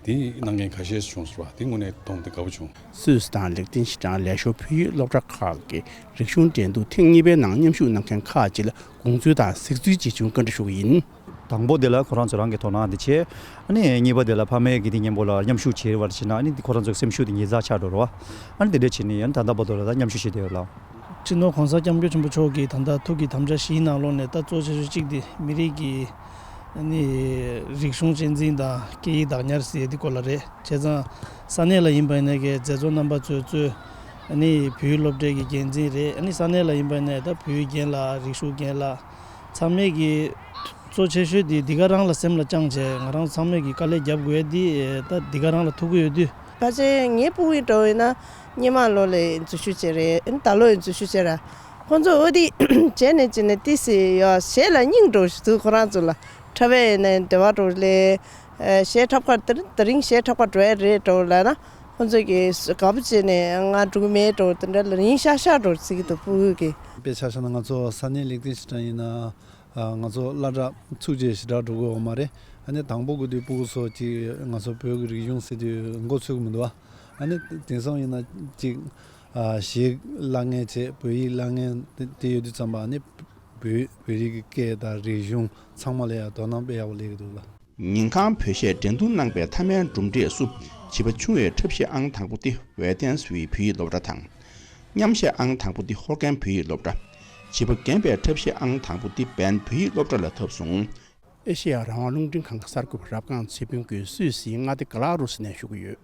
དེ་གནང་མཁན་ཁ་ཤས་བྱུང་སོང་བ། དེ་དངོས་གནས་མཐོང་སྟེ་དགའ་པོ་བྱུང་། སུད་སི་དང་ལེག་ཏེན་ཤི་ཏན་ལས་ཤོར་བོད་ཡིག་སློབ་གྲྭ་ཁག་གི་རིག་གཞུང་འགྲན་བསྡུར་ཐེངས་གཉིས་པའི་ནང་མཉམ་ཞུགས་གནང་མཁན་ཁག་ཅིག་ལ་དགོངས་ཚུལ་དང་གཟིགས་ཚུལ་ཇི་བྱུང་བཀའ་འདྲི་ཞུ་གི་ཡིན། དང་པོ་དེ་ལ་ཁོ་རང་ཚོ་རང་གི་དོ་སྣང་དེ་བྱས། ཨ་ནི་གཉིས་པ་དེ་ལ་ཕ་མའི་དགེ་ཕྲུག་མཉམ་པོ་ལ་མཉམ་ཞུགས་བྱེད་པར་བྱས་ན། ཨ་ནི་ཁོ་རང་ཚོའི་སེམས་ཤུགས་དེ་ཉེ་ཚར་ཆགས་འགྲོ་རེད་བ། ཨ་ནི་དེ་འདྲ་བྱས་ནས་ཡང་ད་ལྟ་བར་དུ་ལ་ད་མཉམ་ཞུགས་བྱེད་བསྡད་ཡོད་ལགས། སྤྱི་ནོར་༸གོང་ས་༸སྐྱབས་མགོན་ཆེན་པོ་མཆོག་གིས་ད་ལྟ་ཐུགས་ཀྱི་དམ་བཅའ་བཞིའི་ནང་ལོགས་ནས་ད་གཙོ་ཆེ་ཤོས་གཅིག་དེ་མི་རིགས་ཀྱི་ཨ་ནི་རིག་གཞུང་གཅེས་འཛིན་དང་སྐད་ཡིག་བདག་ཉར་ཟེར་ཡ་དེ་སྐོར་ལ་རེད། བྱས་ཙང་ས་གནས་ལ་ཡིན་པ་ཡིན་ནའི་གི་མཛད་གཙོ་རྣམ་པ་ཚོས་གཙོས། ཨ་ནི་བོད་ཡིག་སློབ་གྲྭའི་གི་འགན་འཛིན་རེད། ཨ་ནི་ས་གནས་ལ་ཡིན་པ་ཡིན་ནའི་ད་བོད་ཡིག་རྒན་ལགས། རིག་གཞུང་རྒན་ལགས། ཚང་མས་ཀྱི་གཙོ་ཆེ་ཤོས་དེ་འདི་ག་རང་ལ་སེམས་ལ་བཅངས་བྱས་ང་རང་ཚང་མས་ཀྱི་དཀའ་ལས་རྒྱབ་དགོས་ཡ་དེ་ད་འདི་ག་རང་ལ་ཐུག་གི་ཡོད་དུས། ཕལ་ཆེར་ངའི་སྤུ་གུ་འདྲ་བོ་ཡིན་ན་སྔོན་མ་ལོ་ལ་འཛུལ་ཞུགས་བྱས་རེད། ཨ་ནི་ད་ལོ་ཡང་འཛུལ་ཞུགས་བྱས་ར། ཁོང་ཚོ་འོ་དེ་བྱས་ནས་བྱས་ནས་ཏི་སི་ཡོད་གཞས་ལ་སྙིང་འདྲ་བོ་ཞིག་འདུག་ཁོ་རང་ཚོ་ལ་འཁྲབ་པ་ཡིན་ནའི་འབྲེལ་བ་འདྲ་བོ་ལས། གཞས་འཁྲབ་ཁར་དེ་རིང་དེ་རིང་གཞས་འཁྲབ་ཁར་འགྲོ་ཡ་རེད་འདྲ་བོ་ལབ་ན། ཁོང་ཚོས་ཀྱི་དགའ་པོ་བྱས་ནས་ང་འགྲོ་གི་མེད་འགྲོ་དེ་འདྲ་ལ་ཡིན་ཤག་ཤག་འགྲོ་ཟེར་གྱི་འདུག་སྤུ་གུ་གིས། དཔེ་ཆ་བཞག་ན་ང་ཚོ་ས་གནས་ལེགས་ལྡན་ཤི་ཏན་ཡིན་ན། ང་ཚོ་སློབ་གྲྭ་ཚུགས་རྗེས་ཞེ་དྲག་འགྲོ་གི་ཡོད་མ་རེད། ཨ་ནི་དང་པོ་དགོས་དུས་སྤུ་གུ་ཚོ་ཅིག་ང་ཚོ་བོད་ཀྱི་རིག་གཞུང་ཟེར་དུས་མགོ་ཚོད་ཀྱི་མི་འདུག་ཨ་ནི་དེང་སང་ཡིན་ན་ཅིག་གཞས་བཀླག་མཁན་བྱས། བོད་ཡིག་བཀླག་མཁན་དེ་ཡོད་དུས་ཙམ་པ། ཨ་ནི་བོད་བོད་རིགས་ཀྱི་སྐད་དང་རིག་གཞུང་ཚང་མ་ལ་ཡང་དོ་སྣང་དཔེ་ཡག་པོ་སླེབས་ཀྱི་འདུག་ལ། ཉིན་གང་བོད་གཞས་འགྲན་བསྡུར་གནང་པའི་མཐའ་མའི་གྲུབ་འབྲས་སུ། བྱིས་པ་ཆུང་བའི་འཁྲབ་གཞས་ཨང་དང་པོ་དེ་ཝེ་ཏན་སུའི་བོད་ཡིག་སློབ་གྲྭ་དང་། མཉམ་གཞས་ཨང་དང་པོ་དེ་ཧོ་ཀན་བོད་ཡིག་སློབ་གྲྭ། བྱིས་པ་རྒན་པའི་འཁྲབ་གཞས་ཨང་དང་པོ་དེ་བན་བོད་ཡིག་སློབ་གྲྭ་ལ་ཐོབ་སོང་། ཨེ་ཤེ་ཡ་རང་དབང་རླུང་འཕྲིན་ཁང་གི་གསར་འགོད་པ་རབ་སྒང་ཚེ་ཕུན་གྱིས་སུད་སིའི་མངའ་སྡེ་ག་ལ་རུ་སི་ནས་ཞུ་གི་ཡོད།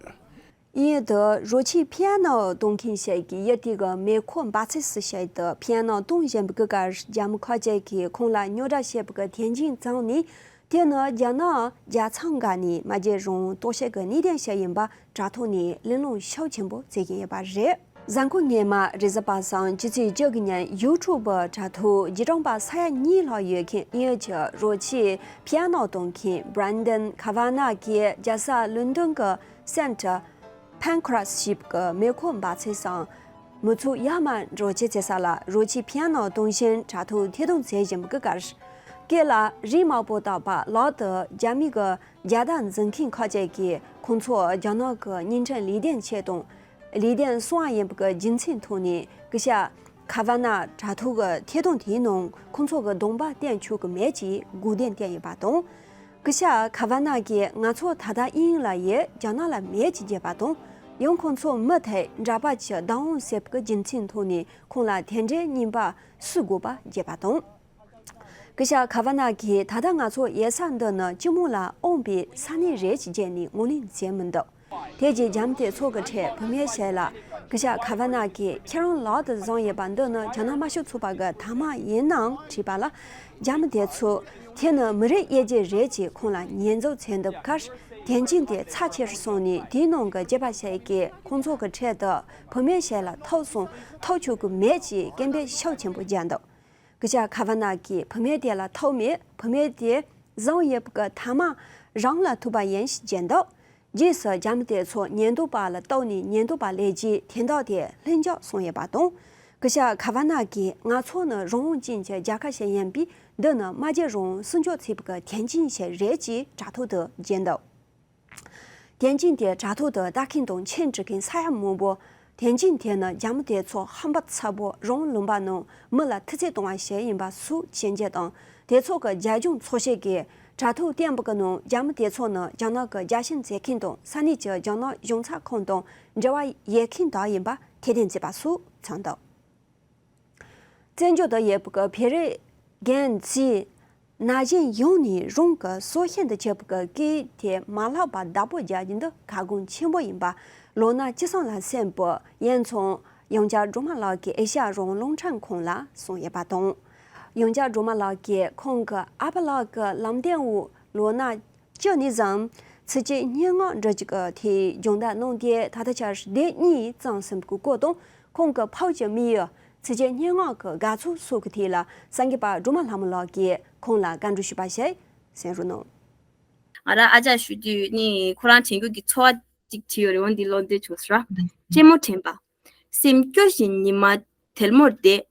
དབྱིན་ཡུལ་དུ་རོ་ཁྱི་པི་ཡ་ནོ་གཏོང་མཁན་ཞིག་གིས་ཡུལ་དེ་གི་མེ་འཁོར་འབབ་ཚིགས་སུ་ཞིག་ཏུ་པི་ཡ་ནོ་གཏོང་བཞིན་པའི་སྐབས། རྒྱ་མི་ཁག་ཅིག་གིས་ཁོང་ལ་རྙོག་དྲ་བྱས་པའི་དོན་རྐྱེན་བྱུང་ནས། དེ་ནི་རྒྱ་ནག་རྒྱལ་ཚང་འགའ་ནས་མ་བརྗེད་རུང་གཏོར་བཤིག་གི་ནུས་ལྡན་ཞིག་ཡིན་པ་དྲ་ཐོག་ནས་གླེང་སློང་ཤུགས་ཆེན་པོ་བྱེད་བཞིན་ཡོད་པ་རེད། གཟའ་འཁོར་སྔོན་མ་རེས་གཟའ་པ་སངས་ཕྱི་ཚེས་བཅུ་དགུ་ཉིན་ཡུ་ཊུབ་དྲ་ཐོག་རྗེས་འབྲང་པ་ས་ཡ་གཉིས་ལྷག་ཡོད་མཁན་དབྱིན་ཡུལ་གྱི་རོ་ཁྱི་པི་ཡ་ནོ་གཏོང་མཁན་Brendan Kavanagh གིས་རྒྱལ་ས་ལོན་ཌོན་གྱི་Saint Pancras ཞེས་པའི་མེ་འཁོར་འབབ་ཚིགས་སུ་མི་ཚོགས་ཡར་མར་འགྲོ་བྱེད་ཚེ་ས་ལ་རོ་ཁྱི་པི་ཡ་ནོ་གཏོང་བཞིན་དྲ་ཐོག་ཐད་གཏོང་བྱེད་བཞིན་པའི་སྐབས། སྐེ་ལ་རིགས་དམར་པོ་བཏགས་པ་ལག་ཏུ་རྒྱ་མི་གི་རྒྱལ་དར་འཛིན་མཁན་ཁག་ཅིག་གིས་ཁོང་ཚོ་རྒྱ་ནག་གི་བརྙན་འཕྲིན་ལས་དོན་ཆེད་དང་ལས་དོན་སྲུང་བ་ཡིན་པའི་རྒྱུ་མཚན་ཐོག་ནས་སྐུ་ཞབས་ཁ་ཝ་ན་དྲ་ཐོག་གི་ཐད་གཏོང་དེའི་ནང་ཁོང་ཚོ་གི་གདོང་པ་བསྟན་ཆོག་གི་མེད་ཅེས་དགོས་འདུན་བསྟན་ཡོད་པ་དང་། སྐུ་ཞབས་ཁ་ཝ་ན་གིས་ང་ཚོ་ད་ལྟ་དབྱིན་ཡུལ་ལ་ཡོད། རྒྱ་ནག་ལ་མེད་ཅེས་བརྗོད་པ་དང་། ཡང་ཁོང་ཚོ་མུ་མཐུད་འདྲ་པར་གྱི་བདག་དབང་ཟེར་བའི་རྒྱུ་མཚན་ཐོག་ནས་ཁོང་ལ་དེ་འདྲའི་རྙིང་པ་སུས་དགོས་པ་བརྗོད་པ་དང་། སྐུ་ཞབས་ཁ་ཝ་ན་གིས་ད་ལྟ་ང་ཚོ་ཡོད་ས་འདི་ནི་སྤྱི་དམངས་ལ་དབང་བའི་ས་གནས་རེད་ཅེས་བརྗོད་ནས་ངོས་ལེན་བྱས་མི་འདུག་དེ་རྗེས་རྒྱ་མི་དེ་ཚོ་གི་གྲས་བུད་མེད་ཞིག་ལ་སྐུ་ཞབས་ཁ་ཝ་ན་གིས་ཁྱེད་རང་ལག་ཏུ་བཟུང་ཡོད་པ་འདི་ནི་རྒྱ་ནག་དམར་ཤོག་ཚོགས་པ་གི་ཐ་མག་ཡིན་ནམ་དྲིས་པ་ལ། རྒྱ་མི་དེ་ཚོས་དེ་ནི་མི་རིགས་དབྱེ་འབྱེད་རེད་ཅེས་ཁོང་ལ་ཉེས་འཛུགས་བྱས་འདུག་ཁར། དོན་རྐྱེན་དེ་ཚབས་ཆེ་རུ་སོང་ནས་དེའི་ནང་གི་སྐྱེས་པ་ཞིག་གིས་ཁོང་ཚོ་གི་གྲས་དུ་བུད་མེད་ཞིག་ལ་ཐུག་སོང་། ཐུག་ཆོག་གི་མེད་ཅེས་སྐད་འབོད་ཤུགས་ཆེན་པོ་བརྒྱབ་འདུག་སྐུ་ཞབས་ཁ་ཝ་ན་གིས་བུད་མེད་དེ་ལ་ཐུག་མེད། བུད་མེད་དེ་བཟུང་ཡོད་པའི་ཐ་མག་རང་ལ་ཐུག་པ་ཡིན་ཞེས་བརྗོད་འདུག་རྗེས་སུ་རྒྱ་མི་དེ་ཚོ་ཉེན་རྟོག་པ་ལ་གཏུགས་ནས་ཉེན་རྟོག་པ་སླེབས་རྗེས་དོན་དག་དེ་ལྷིང་འཇགས་སོང་ཡོད་པ་དང་། སྐུ་ཞབས་ཁ་ཝ་ན་གིས་ང་ཚོ་ནི་རང་དབང་ཅན་གྱི་རྒྱལ་ཁབ་ཞིག་ཡིན་པས་འདི་ནི་མ་བརྗེད་རུང་སྲུང་སྐྱོབ་བྱེད་པའི་དོན་རྐྱེན་ཞིག་རེད་ཅེས་དྲ་ཐོག་ཏུ་བརྗོད་འདུག་དོན་རྐྱེན་དེ་དྲ་ཐོག་ཏུ་ལྟ་མཁན་དང་མཆན་འབྲི་མཁན་ས་ཡ་མང་པོ། དོན་རྐྱེན་དེ་ནི་རྒྱ་མི་དེ་ཚོ་ཧམ་པ་ཚ་པོ་རང་ལུང་པ་ནང་མི་ལ་ཐུག་འཕྲད་གཏོང་བ་ཞིག་ཡིན་པ་སོགས་བྱས་རྗེས་དང་། དེ་ཚོ་གི་རྒྱབ་ལྗོངས་ཚོགས་ཆེན་གྱིས་དྲ་ཐོག་བཏོན་པ་གི་ནང་རྒྱ་མི་དེ་ཚོ་ནི་རྒྱ་ནག་གི་རྒྱལ་ཞེན་མཛད་མཁན་དང་ས་གནས་ཀྱི་རྒྱ་ནག་གཞུང་ཚབ་ཁང་དང་འབྲེལ་བ་ཡོད་མཁན་དག་ཡིན་པ་ཐེར་འདོན་བྱས་པ་སོགས་བྱུང་འདུག་བཙན་བྱོལ་དུ་ཡོད་པའི་བོད་རིགས་རྒན་གཞོན་ན་གཞོན་ཡོངས་ནས་རང་གི་སྲོག་ཤིང་དུ་གྱུར་པའི་སྐད་དེ་མ་བརླག་པར་བདག་པོ་རྒྱག་རྒྱུ་འདི་གལ་འགངས་ཆེན་པོ་ཡིན་པ་ལོ་ན་བཅུ་གསུམ་ལ་སོན་པའི་ཡུམ་ཆུང་ཡང་བསྐྱར་སྒྲོལ་མ་ལགས་ཀྱིས་ཨེ་ཤ་ཡ་རང་དབང་རླུང་འཕྲིན་ཁང་ལ་གསུངས་ཡོད་པ་དང་། ཡང་བསྐྱར་སྒྲོལ་མ་ལགས་ཀྱིས་ཁོང་གི་ཨ་ཕ་ལགས་ཀྱི་ལམ་སྟོན་འོག་ལོ་ན་བཅུ་ནས་བཟུང་ཚིགས་བཅད་སྙན་ངག་འབྲི་རྒྱུ་གི་ཐད་སྦྱོང་བརྡར་གནང་སྟེ་ད་ལྟ་ཆར་སྡེ་གཉིས་བརྩམས་ཟིན་པའི་སྐོར་དང་། ཁོང་གི་ཕ་བུ་གྱི་དམིགས་ཡུལ། ཚིགས་བཅད་སྙན་ངག་གི་དགའ་ཚོར་སོགས་ཀྱི་ཐད་ལ་གསར་འགོད་པ་སྒྲོལ་མ་ལྷ་མོ་ལགས་ཀྱིས་ཁོང་ལ་བཀའ་འདྲི་ཞུས་པ་ཞིག་གསན་རོགས་གནང་། ང་རང་ཨ་ཅག་ཞུ་དུས་ནི་ཁོ་རང་དྲན་རྒྱུ་གི་ཚོར་བ་ཅིག་བྲིས་ཡོད་རེད། འོ་འདི་ཀློག་འདོད་བྱུང་སོང་ར། རྩེད་མོ་དྲན་པ། སེམས་སྐྱོ་བཞིན་ཉི་མ་དལ་མོར་བསྡད།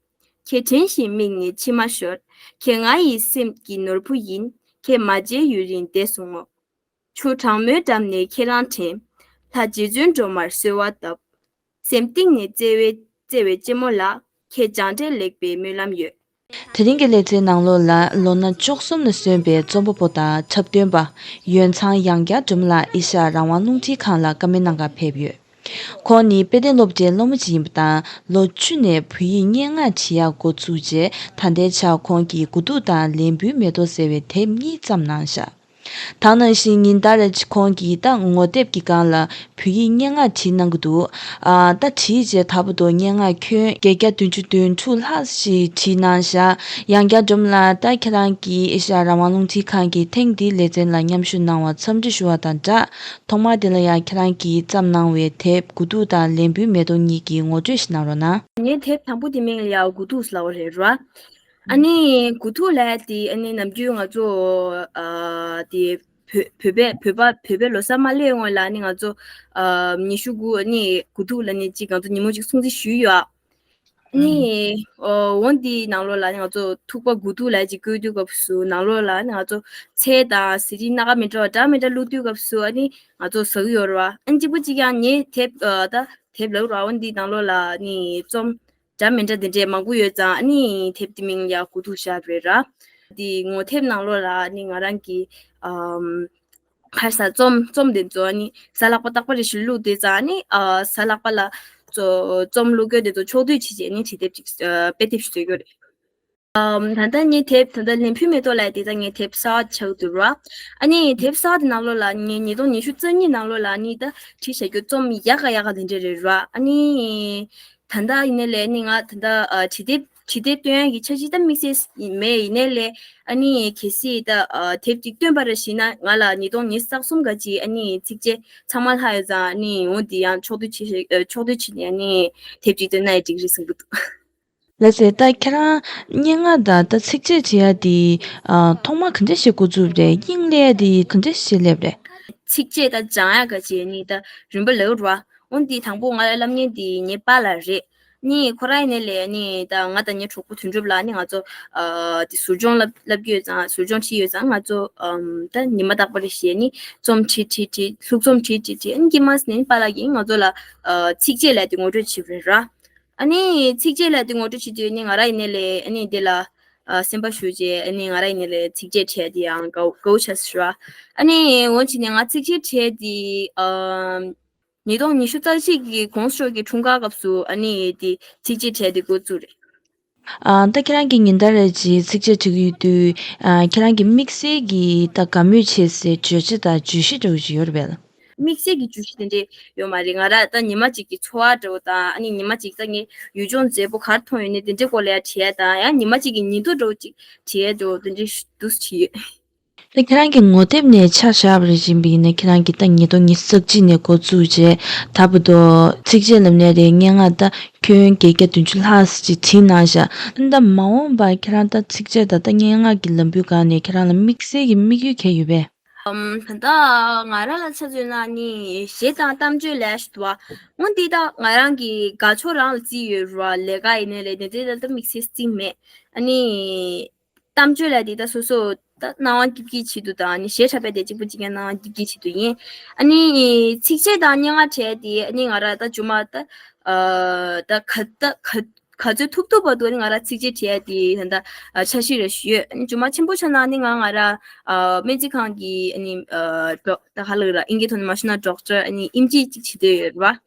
ཁྱེད་དྲན་བཞིན་མིག་ནས་མཆི་མ་ཤོར། ཁྱེད་ང་ཡི་སེམས་ཀྱི་ནོར་བུ་ཡིན། ཁྱེད་མ་མཇལ་ཡུན་རིང་འདས་སོང་ངོ་། ཆུ་གྲང་མོའི་འགྲམ་ནས་ཁྱེད་རང་དྲན། ལྷ་རྗེ་བཙུན་སྒྲོལ་མར་གསོལ་བ་བཏབ། སེམས་གཏིང་ནས་བརྩེ་བའི་བརྩེ་བའི་གཅེན་མོ་ལགས། ཁྱེད་སྦྱངས་འབྲས་ལེགས་པའི་སྨོན་ལམ་ཡོད། དེ་རིང་གི་ལེ་ཚན་ནང་ལོགས་ལ་ལོ་ན་བཅུ་གསུམ་ལ་སོན་པའི་རྩོམ་པ་པོ་དང་འཁྲབ་སྟོན་པ་ཡོན་ཚང་ཡང་བསྐྱར་སྒྲོལ་མ་ལགས་ཨེ་ཤ་ཡ་རང་དབང་རླུང་འཕྲིན་ཁང་ལ་བཀའ་མོལ་གནང་གར་ཕེབས་ཡོད། ཁོང་ནི་དཔེ་སྟོན་སློབ་གྲྭའི་སློབ་མ་ཅིག་ཡིན་པ་དང་། ལོ་བཅུ་ནས་བོད་ཡིག་སྙན་ངག་བྲིས་ཡག་འགོ་ཚུགས་རྗེས་ད་ལྟའི་ཆར་ཁོང་གིས་དགུ་ཐུག་དང་ལན་བུའི་མེ་ཏོག་ཟེར་བའི་དེབ་གཉིས་བརྩམས་གནང་བཞག་ད་ནང་བཞིན་ཉིན་ལྟར་ཁོང་གིས་ད་ངོ་དེབ་ཀྱི་སྒང་ལ་བོད་ཡིག་སྙན་ངག་བྲིས་གནང་གི་འདུག་ཨ་ད་བྲིས་རྗེས་ད་བར་དུ་སྙན་ངག་ཁྱོན་བརྒྱད་བརྒྱ་བདུན་ཅུ་དོན་དྲུག་ལྷག་ཞིག་བྲིས་གནང་བཞག་ཡང་བསྐྱར་སྒྲོལ་མ་ལགས། ད་ཁྱེད་རང་གིས་ཨེ་ཤ་ཡ་རང་དབང་རླུང་འཕྲིན་ཁང་གི་ཐེངས་འདིའི་ལེ་ཚན་ལ་མཉམ་ཞུགས་གནང་བར་འཚམས་འདྲི་ཞུ་བ་དང་སྦྲགས། ཐོག་མར་དེ་ལ་ཡང་ཁྱེད་རང་གིས་བརྩམས་གནང་བའི་དེབ་དགུ་ཐུག་དང་ལན་བུའི་མེ་ཏོག་གཉིས་ཀྱི་ངོ་སྤྲོད་ཞིག་གནང་རོགས་གནང་། ངའི་དེབ་དང་པོ་དེ་མིང་ལ་ཡང་དགུ་ཐུག་ལབ་པ་རེད་ར། ཨ་ནི་དགུ་ཐུག་ལབ་ཡ་དེ་ཨ་ནི་ནམ་རྒྱུན་ང་ཚོ་ཨ་དེ་བོད་བོད་པའི་བོད་པ་བོད་པའི་ལོ་གསར་མ་སླེབས་སྔོན་ལ་ཨ་ནི་ང་ཚོ་ཨ་ཉི་ཤུ་དགུ་ཨ་ནི་དགུ་ཐུག་ལ་ནི་གཅིག་ང་ཚོ་ཉིན་མོ་གཅིག་སྲུང་བརྩི་ཞུས་ཡོད། ཨ་ནི་ཨ་འོ་འདི་ནང་ལོགས་ལ་ཨ་ནི་ང་ཚོ་ཐུག་པ་དགུ་ཐུག་ལབ་ཡ་ཅིག་བཀོད་དུས་སྐབས་སུ་ནང་ལོགས་ལ་ཨ་ནི་ང་ཚོ་ཚལ་དང་ཟས་རིགས་སྣ་ཁ་མི་འདྲ་བ་འདྲ་མི་འདྲ་བླུགས་དུས་སྐབས་སུ་ཨ་ནི་ང་ཚོ་ཟ་གི་ཡོད་རེད་བ། ཨ་ནི་གཅིག་པ་གཅིག་ཡང་ངའི་དེབ་ཨ་ད་དེབ་ལབ་ར་འོ་འདི་ནང་ལོགས་ལ་ཨ་ནི་རྩོམ་འདྲ་མི་འདྲ་དེ་འདྲས་མང་པོ་ཡོད་ཙང་ཨ་ནི་དེབ་དེ་མིང་ཡ་དགུ་ཐུག་བཞག་རེད་ར། དེ་ངོ་དེབ་ནང་ལོགས་ལ་ཨ་ནི་ང་རང་གི་ཨམ་ཁ་ས་རྩོམ་རྩོམ་དེ་ཚོ་ཨ་ནི་གཟའ་ལྷག་པ་རྟག་པར་རེ་ཞིག་བླུགས་དེ་ཙང་ཨ་ནི་ཨ་གཟའ་ལྷག་པ་ལ་རྩོ་རྩོམ་བླུགས་རྒྱུ་དེ་ཚོ་ཕྱོགས་བསྡུས་བྱས་རྗེས་ཨ་ནི་བྲིས་དེབ་ཅིག་ཨ་དཔེ་དེབ་ཞིག་བཟོས་རྒྱུ་རེད། ཨམ། ད་ལྟ་ངའི་དེབ་ད་ལྟ་ལན་ཕུལ་མེ་ཏོག་ལབ་ཡ་དེ་ད་ངའི་དེབ་གསར་པ་ཆགས་འདུག་ར། ཨ་ནི་དེབ་གསར་པ་དེ་ནང་ལོགས་ལ་ངས་ཉིས་སྟོང་ཉི་ཤུ་རྩ་གཉིས་ནང་ལོགས་ལ་ཨ་ནི་ད་བྲིས་བཞག་རྒྱུ་རྩོམ་ཡག་ག་ཡག་ག་དེ་འདྲ་རེད་ར། ཨ་ནི་ད་ལྟ་ཡིན་ནའི་ལས་ཨ་ནི་ང་ད་ལྟ་ཨ་བྲིས་དེབ་བྲིས་དེབ་སྟོན་ཡག་གི་འཆར་གཞི་ད་དམིགས་བསལ་མེད། ཡིན་ནའི་ལས་ཨ་ནི་གལ་སྲིད་ད་ཨ་དེབ་ཅིག་བཏོན་པ་ར་ཞིག་ན་ང་ལ་ཉིས་སྟོང་ཉི་ཤུ་རྩ་གསུམ་ག་ཅིག་ཨ་ནི་ཚིགས་བཅད་ཚང་མ་ལྷག་ཡོད་ཙང་། ཨ་ནི་འོ་འདི་ཡང་ཕྱོགས་བསྡུས་བྱེད་ཨ་ཕྱོགས་བསྡུས་བྱས་ནས་ཨ་ནི་དེབ་ཅིག་བཏོན་ན་ཡང་འགྲིག་རེད་བསམ་གྱི་འདུག། ལགས་སེ། ད་ཁྱེད་རང་སྙན་ངག་དང་ད་ཚིགས་བཅད་བྲིས་ཡ་དེ་ཨ་ཐོག་མ་ག་འདྲ་ཞིག་འགོ་བཙུགས་པ་རེད། དབྱིངས་སླེབས་ཡ་དེ་ག་འདྲ་ཞིག་སླེབས་རེད། ཚིགས་བཅད་དང་སྦྱང་ཡ་ག་ཅིག་ནི་ད་རིམ་པ་ལེའུ་ར། འོན་ཏེ་དང་པོ་ང་ལ་བསླབ་མཁན་དེ་ངའི་པཱ་ལགས་རེད། ནི་ཁོ་རང་ཡིན་ནའི་ལས་ནི་ད་ང་དང་ངའི་གྲོགས་པོ་དོན་གྲུབ་ལགས་ནི་ང་ཚོ་ཨ་དེ་ཟུར་སྦྱོང་བསླབ་བསླབ་ཀྱི་ཡོད་ཙང་། ཟུར་སྦྱོང་ཁྲིད་ཡོད་ཙང་། ང་ཚོ་ཨམ་ད་ཉི་མ་རྟག་པར་རེ་བཞིན་ནི་རྩོམ་ཁྲིད་ཁྲིད་ཁྲིད། ལྷུག་རྩོམ་ཁྲིད་ཁྲིད་ཁྲིད། ཨ་ནི་དཀྱིལ་མ་ནས་པཱ་ལགས་ཀྱིས་ང་ཚོ་ལ་ཨ་ཚིགས་བཅད་ལབ་དེ་ངོ་སྤྲོད་བྱེད་པ་རེད་ར། ཨ་ནི་ཚིགས་བཅད་ལབ་དེ་ངོ་སྤྲོད་བྱེད་དུས་ནི་ང་རང་ཡིན་ནའི་ལས་ཨ་ནི་དེ་ལ་ཨ་སེམས་པ་ཞུགས་བྱས། ཨ་ནི་ང་རང་ཡིན་ནའི་ལས་ཚིགས་བཅད་བྲིས་དེ་ཡང་དགའ་དགའ་བོ་ཆགས་སོང་ར། ཨ་ནི་འོན་ཅིག་ནས་ང་ཚིགས་བཅད་བྲིས་དེ་ཨམ་ཉིས་སྟོང་ཉི་ཤུ་རྩ་གཅིག་གི་གོང་ས་མཆོག་གི་འཁྲུངས་སྐར་སྐབས་སུ་ཨ་ནི་དེ་ཚིགས་བཅད་བྲིས་དེ་འགོ་བཙུགས་རེད། ཨ་ད་ཁྱེད་རང་གིས་ཉིན་ལྟར་རེ་བཞིན་ཚིགས་བཅད་འབྲི་གི་ཡོད་དུས། ཨ་ཁྱེད་རང་གི་དམིགས་བསལ་གྱི་ད་དགའ་མོས་བྱེད་སའི་བརྗོད་བྱ་དང་བརྗོད་གཞི་འདྲ་བོ་ཞིག་ཡོད་རེད་པས། དམིགས་བསལ་གྱི་བརྗོད་གཞི་དེ་འདྲས་ཡོད་མ་རེད། ང་རང་ད་ཉི་མ་གཅིག་གི་འཚོ་བ་འདྲ་བོ་དང་། ཨ་ནི་ཉི་མ་གཅིག་ད་ངས་ཡུལ་ལྗོངས་མཛེས་པོ་ག་རེ་མཐོང་ཡོད་ནའི་དེ་འདྲའི་སྐོར་ལ་ཡང་བྲིས་ཡ་དང་། ཡང་ཉི་མ་གཅིག་གི་ཉིན་ཐོ་འདྲ་བོ་གཅིག་བྲིས་ཡ་འདྲ་བོ་དེ་འདྲས་འདུག་སེ་བྲིས་ཡོད། ད་ཁྱེད་རང་གི་ངོ་དེབ་ནས་ཆ་བཞག་པ་རེ་བཞིན་པ་ཡིན་ན། ཁྱེད་རང་གིས་ད་ཉིས་སྟོང་ཉི་ཤུ་རྩ་གཅིག་ནས་འགོ་བཙུགས་བྱས། ད་བར་དུ་ཚིགས་བཅད་ལབ་ནའི་རེད། སྙན་ངག་ད་ཁྱོན་བརྒྱད་བརྒྱ་བདུན་ཅུ་ལྷག་ཙམ་ཅིག་བྲིས་གནང་བཞག། ད་མ་འོངས་པར་ཁྱེད་རང་ད་ཚིགས་བཅད་དང་ད་སྙན་ངག་གི་ལམ་བུའི་སྒང་ནས་ཁྱེད་རང་ལ་དམིགས་བསལ་གྱི་དམིགས་ཡུལ་ག་རེ་ཡོད་པས། ཨམ། ད་ལྟ་ང་རང་ལ་ཆ་མཚོན་ན་ནི་གཞས་དང་གཏམ་བརྗོད་ལབ་ཡ་ཞིག་འདུག་པ། འོན་ཏེ་ད་ང་རང་གི་དགའ་ཕྱོགས་རང་ལ་བརྩིས་ཡོད་རེད་པ། ལས་ཀ་ཡིན་ནའི་ལས་དེ་འདྲའི་ད་ལྟ་དམིགས་བསལ་བརྩིས་མེད། ཨ་ནི་གཏམ་བརྗོད་ལབ་དེ་ད་སོ་སོ་ད་སྣང་བ་སྐྱིད་སྐྱིད་ཆེད་དུ་དང་། ཨ་ནི་གཞས་འཁྲབ་པ་དེ་གཅིག་པུ་གཅིག་རྐྱང་སྣང་བ་སྐྱིད་སྐྱིད་ཆེད་དུ་ཡིན། ཨ་ནི་ཚིགས་བཅད་དང་སྙན་ངག་བྲིས་དེ་ཨ་ནི་ང་རང་ད་རྗེས་མ་ད་ཨ་ད་ག་ད་ག་ག་ཚོད་ཐུབ་ཐུབ་བར་དུ་ཨ་ནི་ང་རང་ཚིགས་བཅད་བྲིས་དེ་ད་ད་ཨ་འཆར་གཞི་རེ་ཞུ་ཡོད། ཨ་ནི་རྗེས་མ་ཆེན་པོ་ཆགས་ན་ཨ་ནི་ང་ང་རང་ཨ་སྨན་རྩིས་ཁང་གི་ཨ་ནི་ཨ་ཌོག་ད་ག་ལབ་ར། ཨིན་སྐད་ཐོག་ནས་མ་ཞུས་ན་ཌོག་ཊར། ཨ་ནི་ཨེམ་ཆི་གཅིག་བྱེད་འདོད་ཡོད་རེད་པ།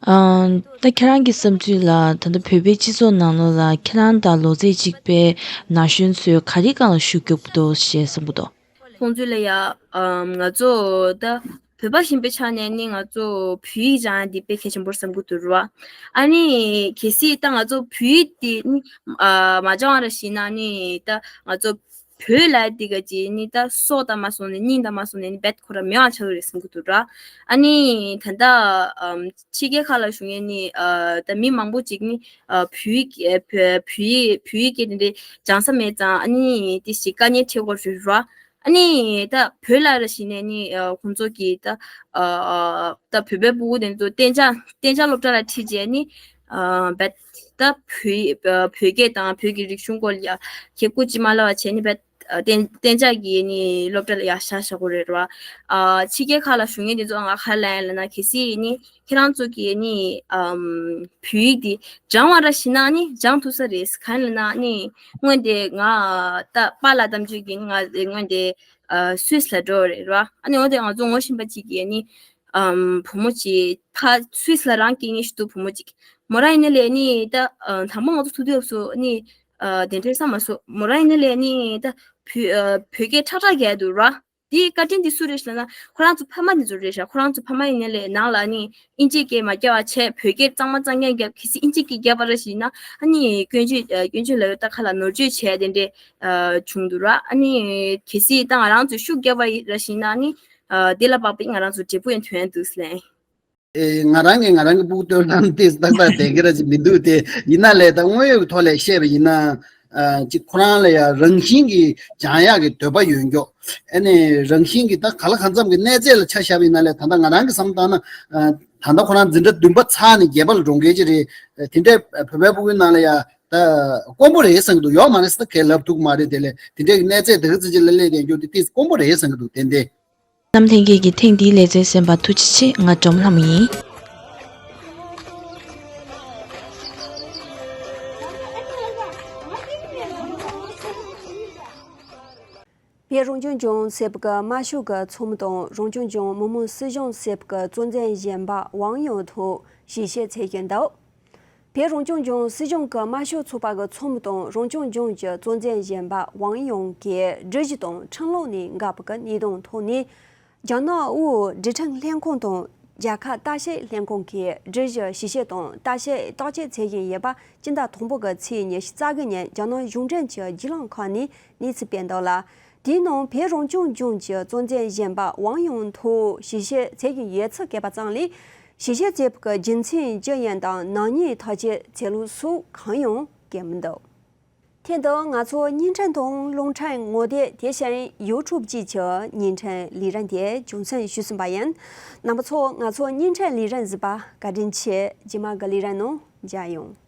ཨང་། ད་ཁྱེད་རང་གི་བསམ་ཚུལ་ལ། ད་ལྟ་བོད་པའི་སྤྱི་ཚོགས་ནང་ལོགས་ལ་ཁྱེད་རང་དང་ལོ་ཚད་གཅིག་པའི་ན་གཞོན་ཚོས་ག་རེ་སྒང་ལ་ཤུགས་རྒྱོབ་ཀྱི་འདུག་ཞེས་གསུང་གི་འདུག། ཁོང་ཚོ་ལ་ཡ། ཨམ། ང་ཚོ་ད་བོད་པ་ཡིན་པའི་ཆ་ནས་ནི་ང་ཚོ་བོད་ཡིག་སྦྱང་ཡ་འདི་དཔེ་གལ་ཆེན་པོ་རེད་བསམ་གྱི་འདུག་ར། ཨ་ནི་གལ་སྲིད་ད་ང་ཚོ་བོད་ཡིག་འདི་ནི་ཨ་མ་སྦྱང་བ་ར་ཞིག་ན་ནི་ད་ང་ཚོ་བོད་ལབ་ཡ་འདི་ག་ཅིག་ནི་ད་སྲོག་དང་མ་སོང་ནས་སྙིང་དང་མ་སོང་ནས་ནི་རྦད་ཁོ་རང་མེད་པ་ཆགས་ཀྱི་རེད་བསམ་གྱི་འདུག་ར། ཨ་ནི་ད་ལྟ་ཨམ་ཕྱི་རྒྱལ་ཁག་ལ་བཞུགས་མཁན་ནི་ཨ་ད་མི་མང་པོ་ཅིག་ནི་ཨ་བོད་ཡིག་ཨ་བོད་བོད་ཡིག་བོད་ཡིག་སྐད་དེ་འདྲ་སྦྱང་ས་མེད་ཙང་། ཨ་ནི་དེ་ཞིག་དཀའ་ངལ་འཕྲད་ཀྱི་ཡོད་རེད་ར། ཨ་ནི་ད་བོད་ལ་ར་ཞིག་ནས་ནི་ཨ་ཁོང་ཚོ་གིས་ད་ཨ་ད་བོད་པའི་སྤུ་གུ་དེ་ཚོ་གཏན་འཇགས་གཏན་འཇགས་སློབ་གྲྭ་ལ་ཁྲིད་བྱས་ནི་ཨ་རྦད་ད་བོད་ཨ་བོད་སྐད་དང་བོད་ཀྱི་རིག་གཞུང་སྐོར་ལ་ཡ་ཁྱེད་སྐུ་ཅི་མ་ལབ་པ་བྱས་ནི་རྦད་ཨ་གཏན་གཏན་འཇགས་ཀྱི་ནི་སློབ་གྲྭ་ལ་ཡ་བཞག་བཞག་གི་རེད་ར། ཨ་ཕྱི་རྒྱལ་ཁག་ལ་བཞུགས་མཁན་དེ་ཚོ་ང་ག་རེ་ལབ་ཡིན་ལབ་ན། གལ་སྲིད་ནི་ཁྱེད་རང་ཚོ་གིས་ནི་ཨམ་བོད་ཡིག་འདི་སྦྱང་བ་ར་ཞིག་ན་ནི་སྦྱང་ཐུབ་ས་རེད། གང་ཡིན་ལབ་ན་ནི་སྔོན་དེ་ང་ད་པཱ་ལགས་གཏམ་བརྗོད་ཀྱིས་ནི་ང་སྔོན་དེ་ཨ་སུད་སི་ལ་འགྲོ་བ་རེད་ར། ཨ་ནི་འོ་དེ་ང་ཚོ་ངོ་ཤེས་པ་གཅིག་གིས་ནི་ཨམ་བུ་མོ་གཅིག་ཕ་སུད་སི་ལ་རང་སྐྱེས་ནི་ཞིག་འདུག། བུ་མོ་གཅིག། མོ་རང་ཡིན་ནའི་ལས་ནི་ད་ཨ་དང་པོ་ང་ཚོ་ཐུག་དུས་སྐབས་སུ་ནི་ཨ་དེ་འདྲའི་བསམ་མ་སོང་། མོ་རང་ཡིན་ནའི་ལས་ནི་ད་བོད་ཨ་བོད་སྐད་ཁྲག་ཁྲག་རྒྱག་འདུག་ར། དེའི་བཀའ་དྲིན་དེ་སུ་རེད་ཟེར་ན། ཁོ་རང་ཚོ་ཕ་མ་དེ་ཚོ་རེད་ཤག། ཁོ་རང་ཚོ་ཕ་མ་ཡིན་ནའི་ལས་ནང་ལ་ནི་ཨིན་ཇིའི་སྐད་མ་རྒྱབ་པ་བྱས། བོད་སྐད་གཙང་མ་གཙང་རྐྱང་རྒྱབ། གལ་སྲིད་ཨིན་ཇིའི་སྐད་རྒྱབ་པ་ར་ཞིག་ན་ཨ་ནི་སྐྱོན་བརྗོད་ཨ་སྐྱོན་བརྗོད་ལབ་ཡོད། ད་ཁ་ལ་ནོར་བཅོས་བྱས་དེ་འདྲས་ཨ་བྱུང་འདུག་ར། ཨ་ནི་གལ་སྲིད་ད་ང་རང་ཚོས་ཤུགས་རྒྱབ་པ་ར་ཞིག་ན་ནི་ཨ་དེ་ལ་དཔག་པའི་ང་རང་ཚོ་འབྲས་བུ་ཡང་ཐོན་འདུག་ཟེར་ལན། ཨེ། ང་རང་གིས་ང་རང་གི་སྤུ་གུ་སྟོན་སྟངས་དེ་ཏག་ཏག་བསྡད་ཀྱི་ར་ཅིག་མི་འདུག་སྟེ། ཡིན་ན་ལས་ད་དངོས་ཡོད་ཀྱི་ཐོག་ལས་བཤད་པ་ཡིན་ན། ཨ་ཅིག་ཁོ་རང་ལ་ཡང་རང་བཞིན་གྱིས་སྦྱང་ཡག་གི་འདོད་པ་ཡོད་མཁན། ཨ་ནི་རང་བཞིན་གྱིས་ད་ག་ལ་གང་འཚམ་གྱི་གནས་ཚད་ལ་ཆ་བཞག་པ་ཡིན་ན་ལས། ད་ལྟ་ང་རང་གི་བསམ་བློ་བཏང་ན། ཨ་ད་ལྟ་ཁོ་རང་འཛིན་གྲྭ་བདུན་པ་ཚར་ནས་བརྒྱད་པ་ལ་འགྲོ་མཁན་ཅིག་རེད། དེ་འདྲའི་བོད་པའི་སྤུ་གུའི་ནང་ལ་ཡང་ད་དཀོན་པོ་རེད་བསམ་གྱི་འདུག། ཡོད་མ་རེད་ཟེར་ད་གས་ལབ་ཐུབ་མ་རེད། དེ་ལས་དེ་འདྲའི་གི་གནས་ཚད་དེ་ག་ཙམ་ཅིག་ལ་སླེབས་བསྡད་རྒྱུ་དེ་ཏིས་དཀོན་པོ་རེད་བསམ་གྱི་འདུག། ཏན་ཏན། གནམ་ཐེངས་ཀྱི་ཐེངས་འདིའི་ལེ་ཚན་གསན་པར་ཐུགས་རྗེ་ཆེ། ང་སྒྲོལ་མ་ལྷ་མོ་ཡིན། བོད་རང་སྐྱོང་ལྗོངས་སྲིད་པ་གི་དམར་ཤོག་གི་ཚོགས་མི་དང་རང་སྐྱོང་ལྗོངས་མི་དམངས་སྲིད་གཞུང་སྲིད་པ་གི་གཙོ་འཛིན་གཞོན་པ་ཝང་ཡོན་ཐུའུ་གཞིས་བྱེས་ཚེ་བྱོན་འདུག། བོད་རང་སྐྱོང་ལྗོངས་སྲིད་གཞུང་གི་དམར་ཤོག་ཚོགས་པ་གི་ཚོགས་མི་དང་རང་སྐྱོང་ལྗོངས་ཀྱི་གཙོ་འཛིན་གཞོན་པ་ཝང་ཡུང་གིས་སྒྲིག་གཞི་དང་ཁྲིམས་ལུགས་ནས་འགལ་བ་གི་གནད་དོན་ཐོག་ནས། རྒྱ་ནག་དབུས་སྒྲིག་ཁྲིམས་ལྷན་ཁང་དང་རྒྱལ་ཁབ་བརྟག་དཔྱད་ལྷན་ཁང་གིས་སྒྲིག་གཞི་ཞིབ་བཤེར་དང་བརྟག་དཔྱད་བརྟག་དཔྱད་བྱེད་བཞིན་ཡོད་པ་སྤྱི་ཟླ་དང་པོ་གི་ཚེས་ཉི་ཤུ་རྩ་དགུ་ཉིན་རྒྱ་ནག་གཞུང་འབྲེལ་གྱི་བརྒྱུད་ལམ་ཁག་ནས་གནས་ཚུལ་སྤེལ་འདུག་ལ། དེའི་ནང་བོད་རང་སྐྱོང་ལྗོངས་ཀྱི་གཙོ་འཛིན་གཞོན་པ་ཝང་ཡུང་ཐོག་ཞིབ་བཤེར་བྱེད་བཞིན་ཡོད་ཚུལ་བཀོད་པ་ཙམ་ལས། ཞིབ་བཤེར་བྱས་པའི་རྒྱུ་མཚན་ཅི་ཡིན་དང་ནག་ཉེས་ཐག་གཅོད་བྱེད་ལུགས་སོགས་གང་ཡང་བཀོད་མི་འདུག་དེ་དང་ང་ཚོ་བརྙན་འཕྲིན་དང་རླུང་འཕྲིན་ངོ་དེབ་དེ་བཞིན་ཡུ་ཊུབ་བཅས་ཀྱི་བརྙན་འཕྲིན་ལས་རིམ་དེ་རྒྱུན་འཛིན་ཞུས་ཟིན་པ་ཡིན། རྣམ་པ་ཚོ་ང་ཚོ་བརྙན་འཕྲིན་ལས་རིམ་གཟིགས་པ་བཀའ་དྲིན་ཆེ། རྗེས་མ་གི་ལས་རིམ་ནང་མཇལ་ཡོང་།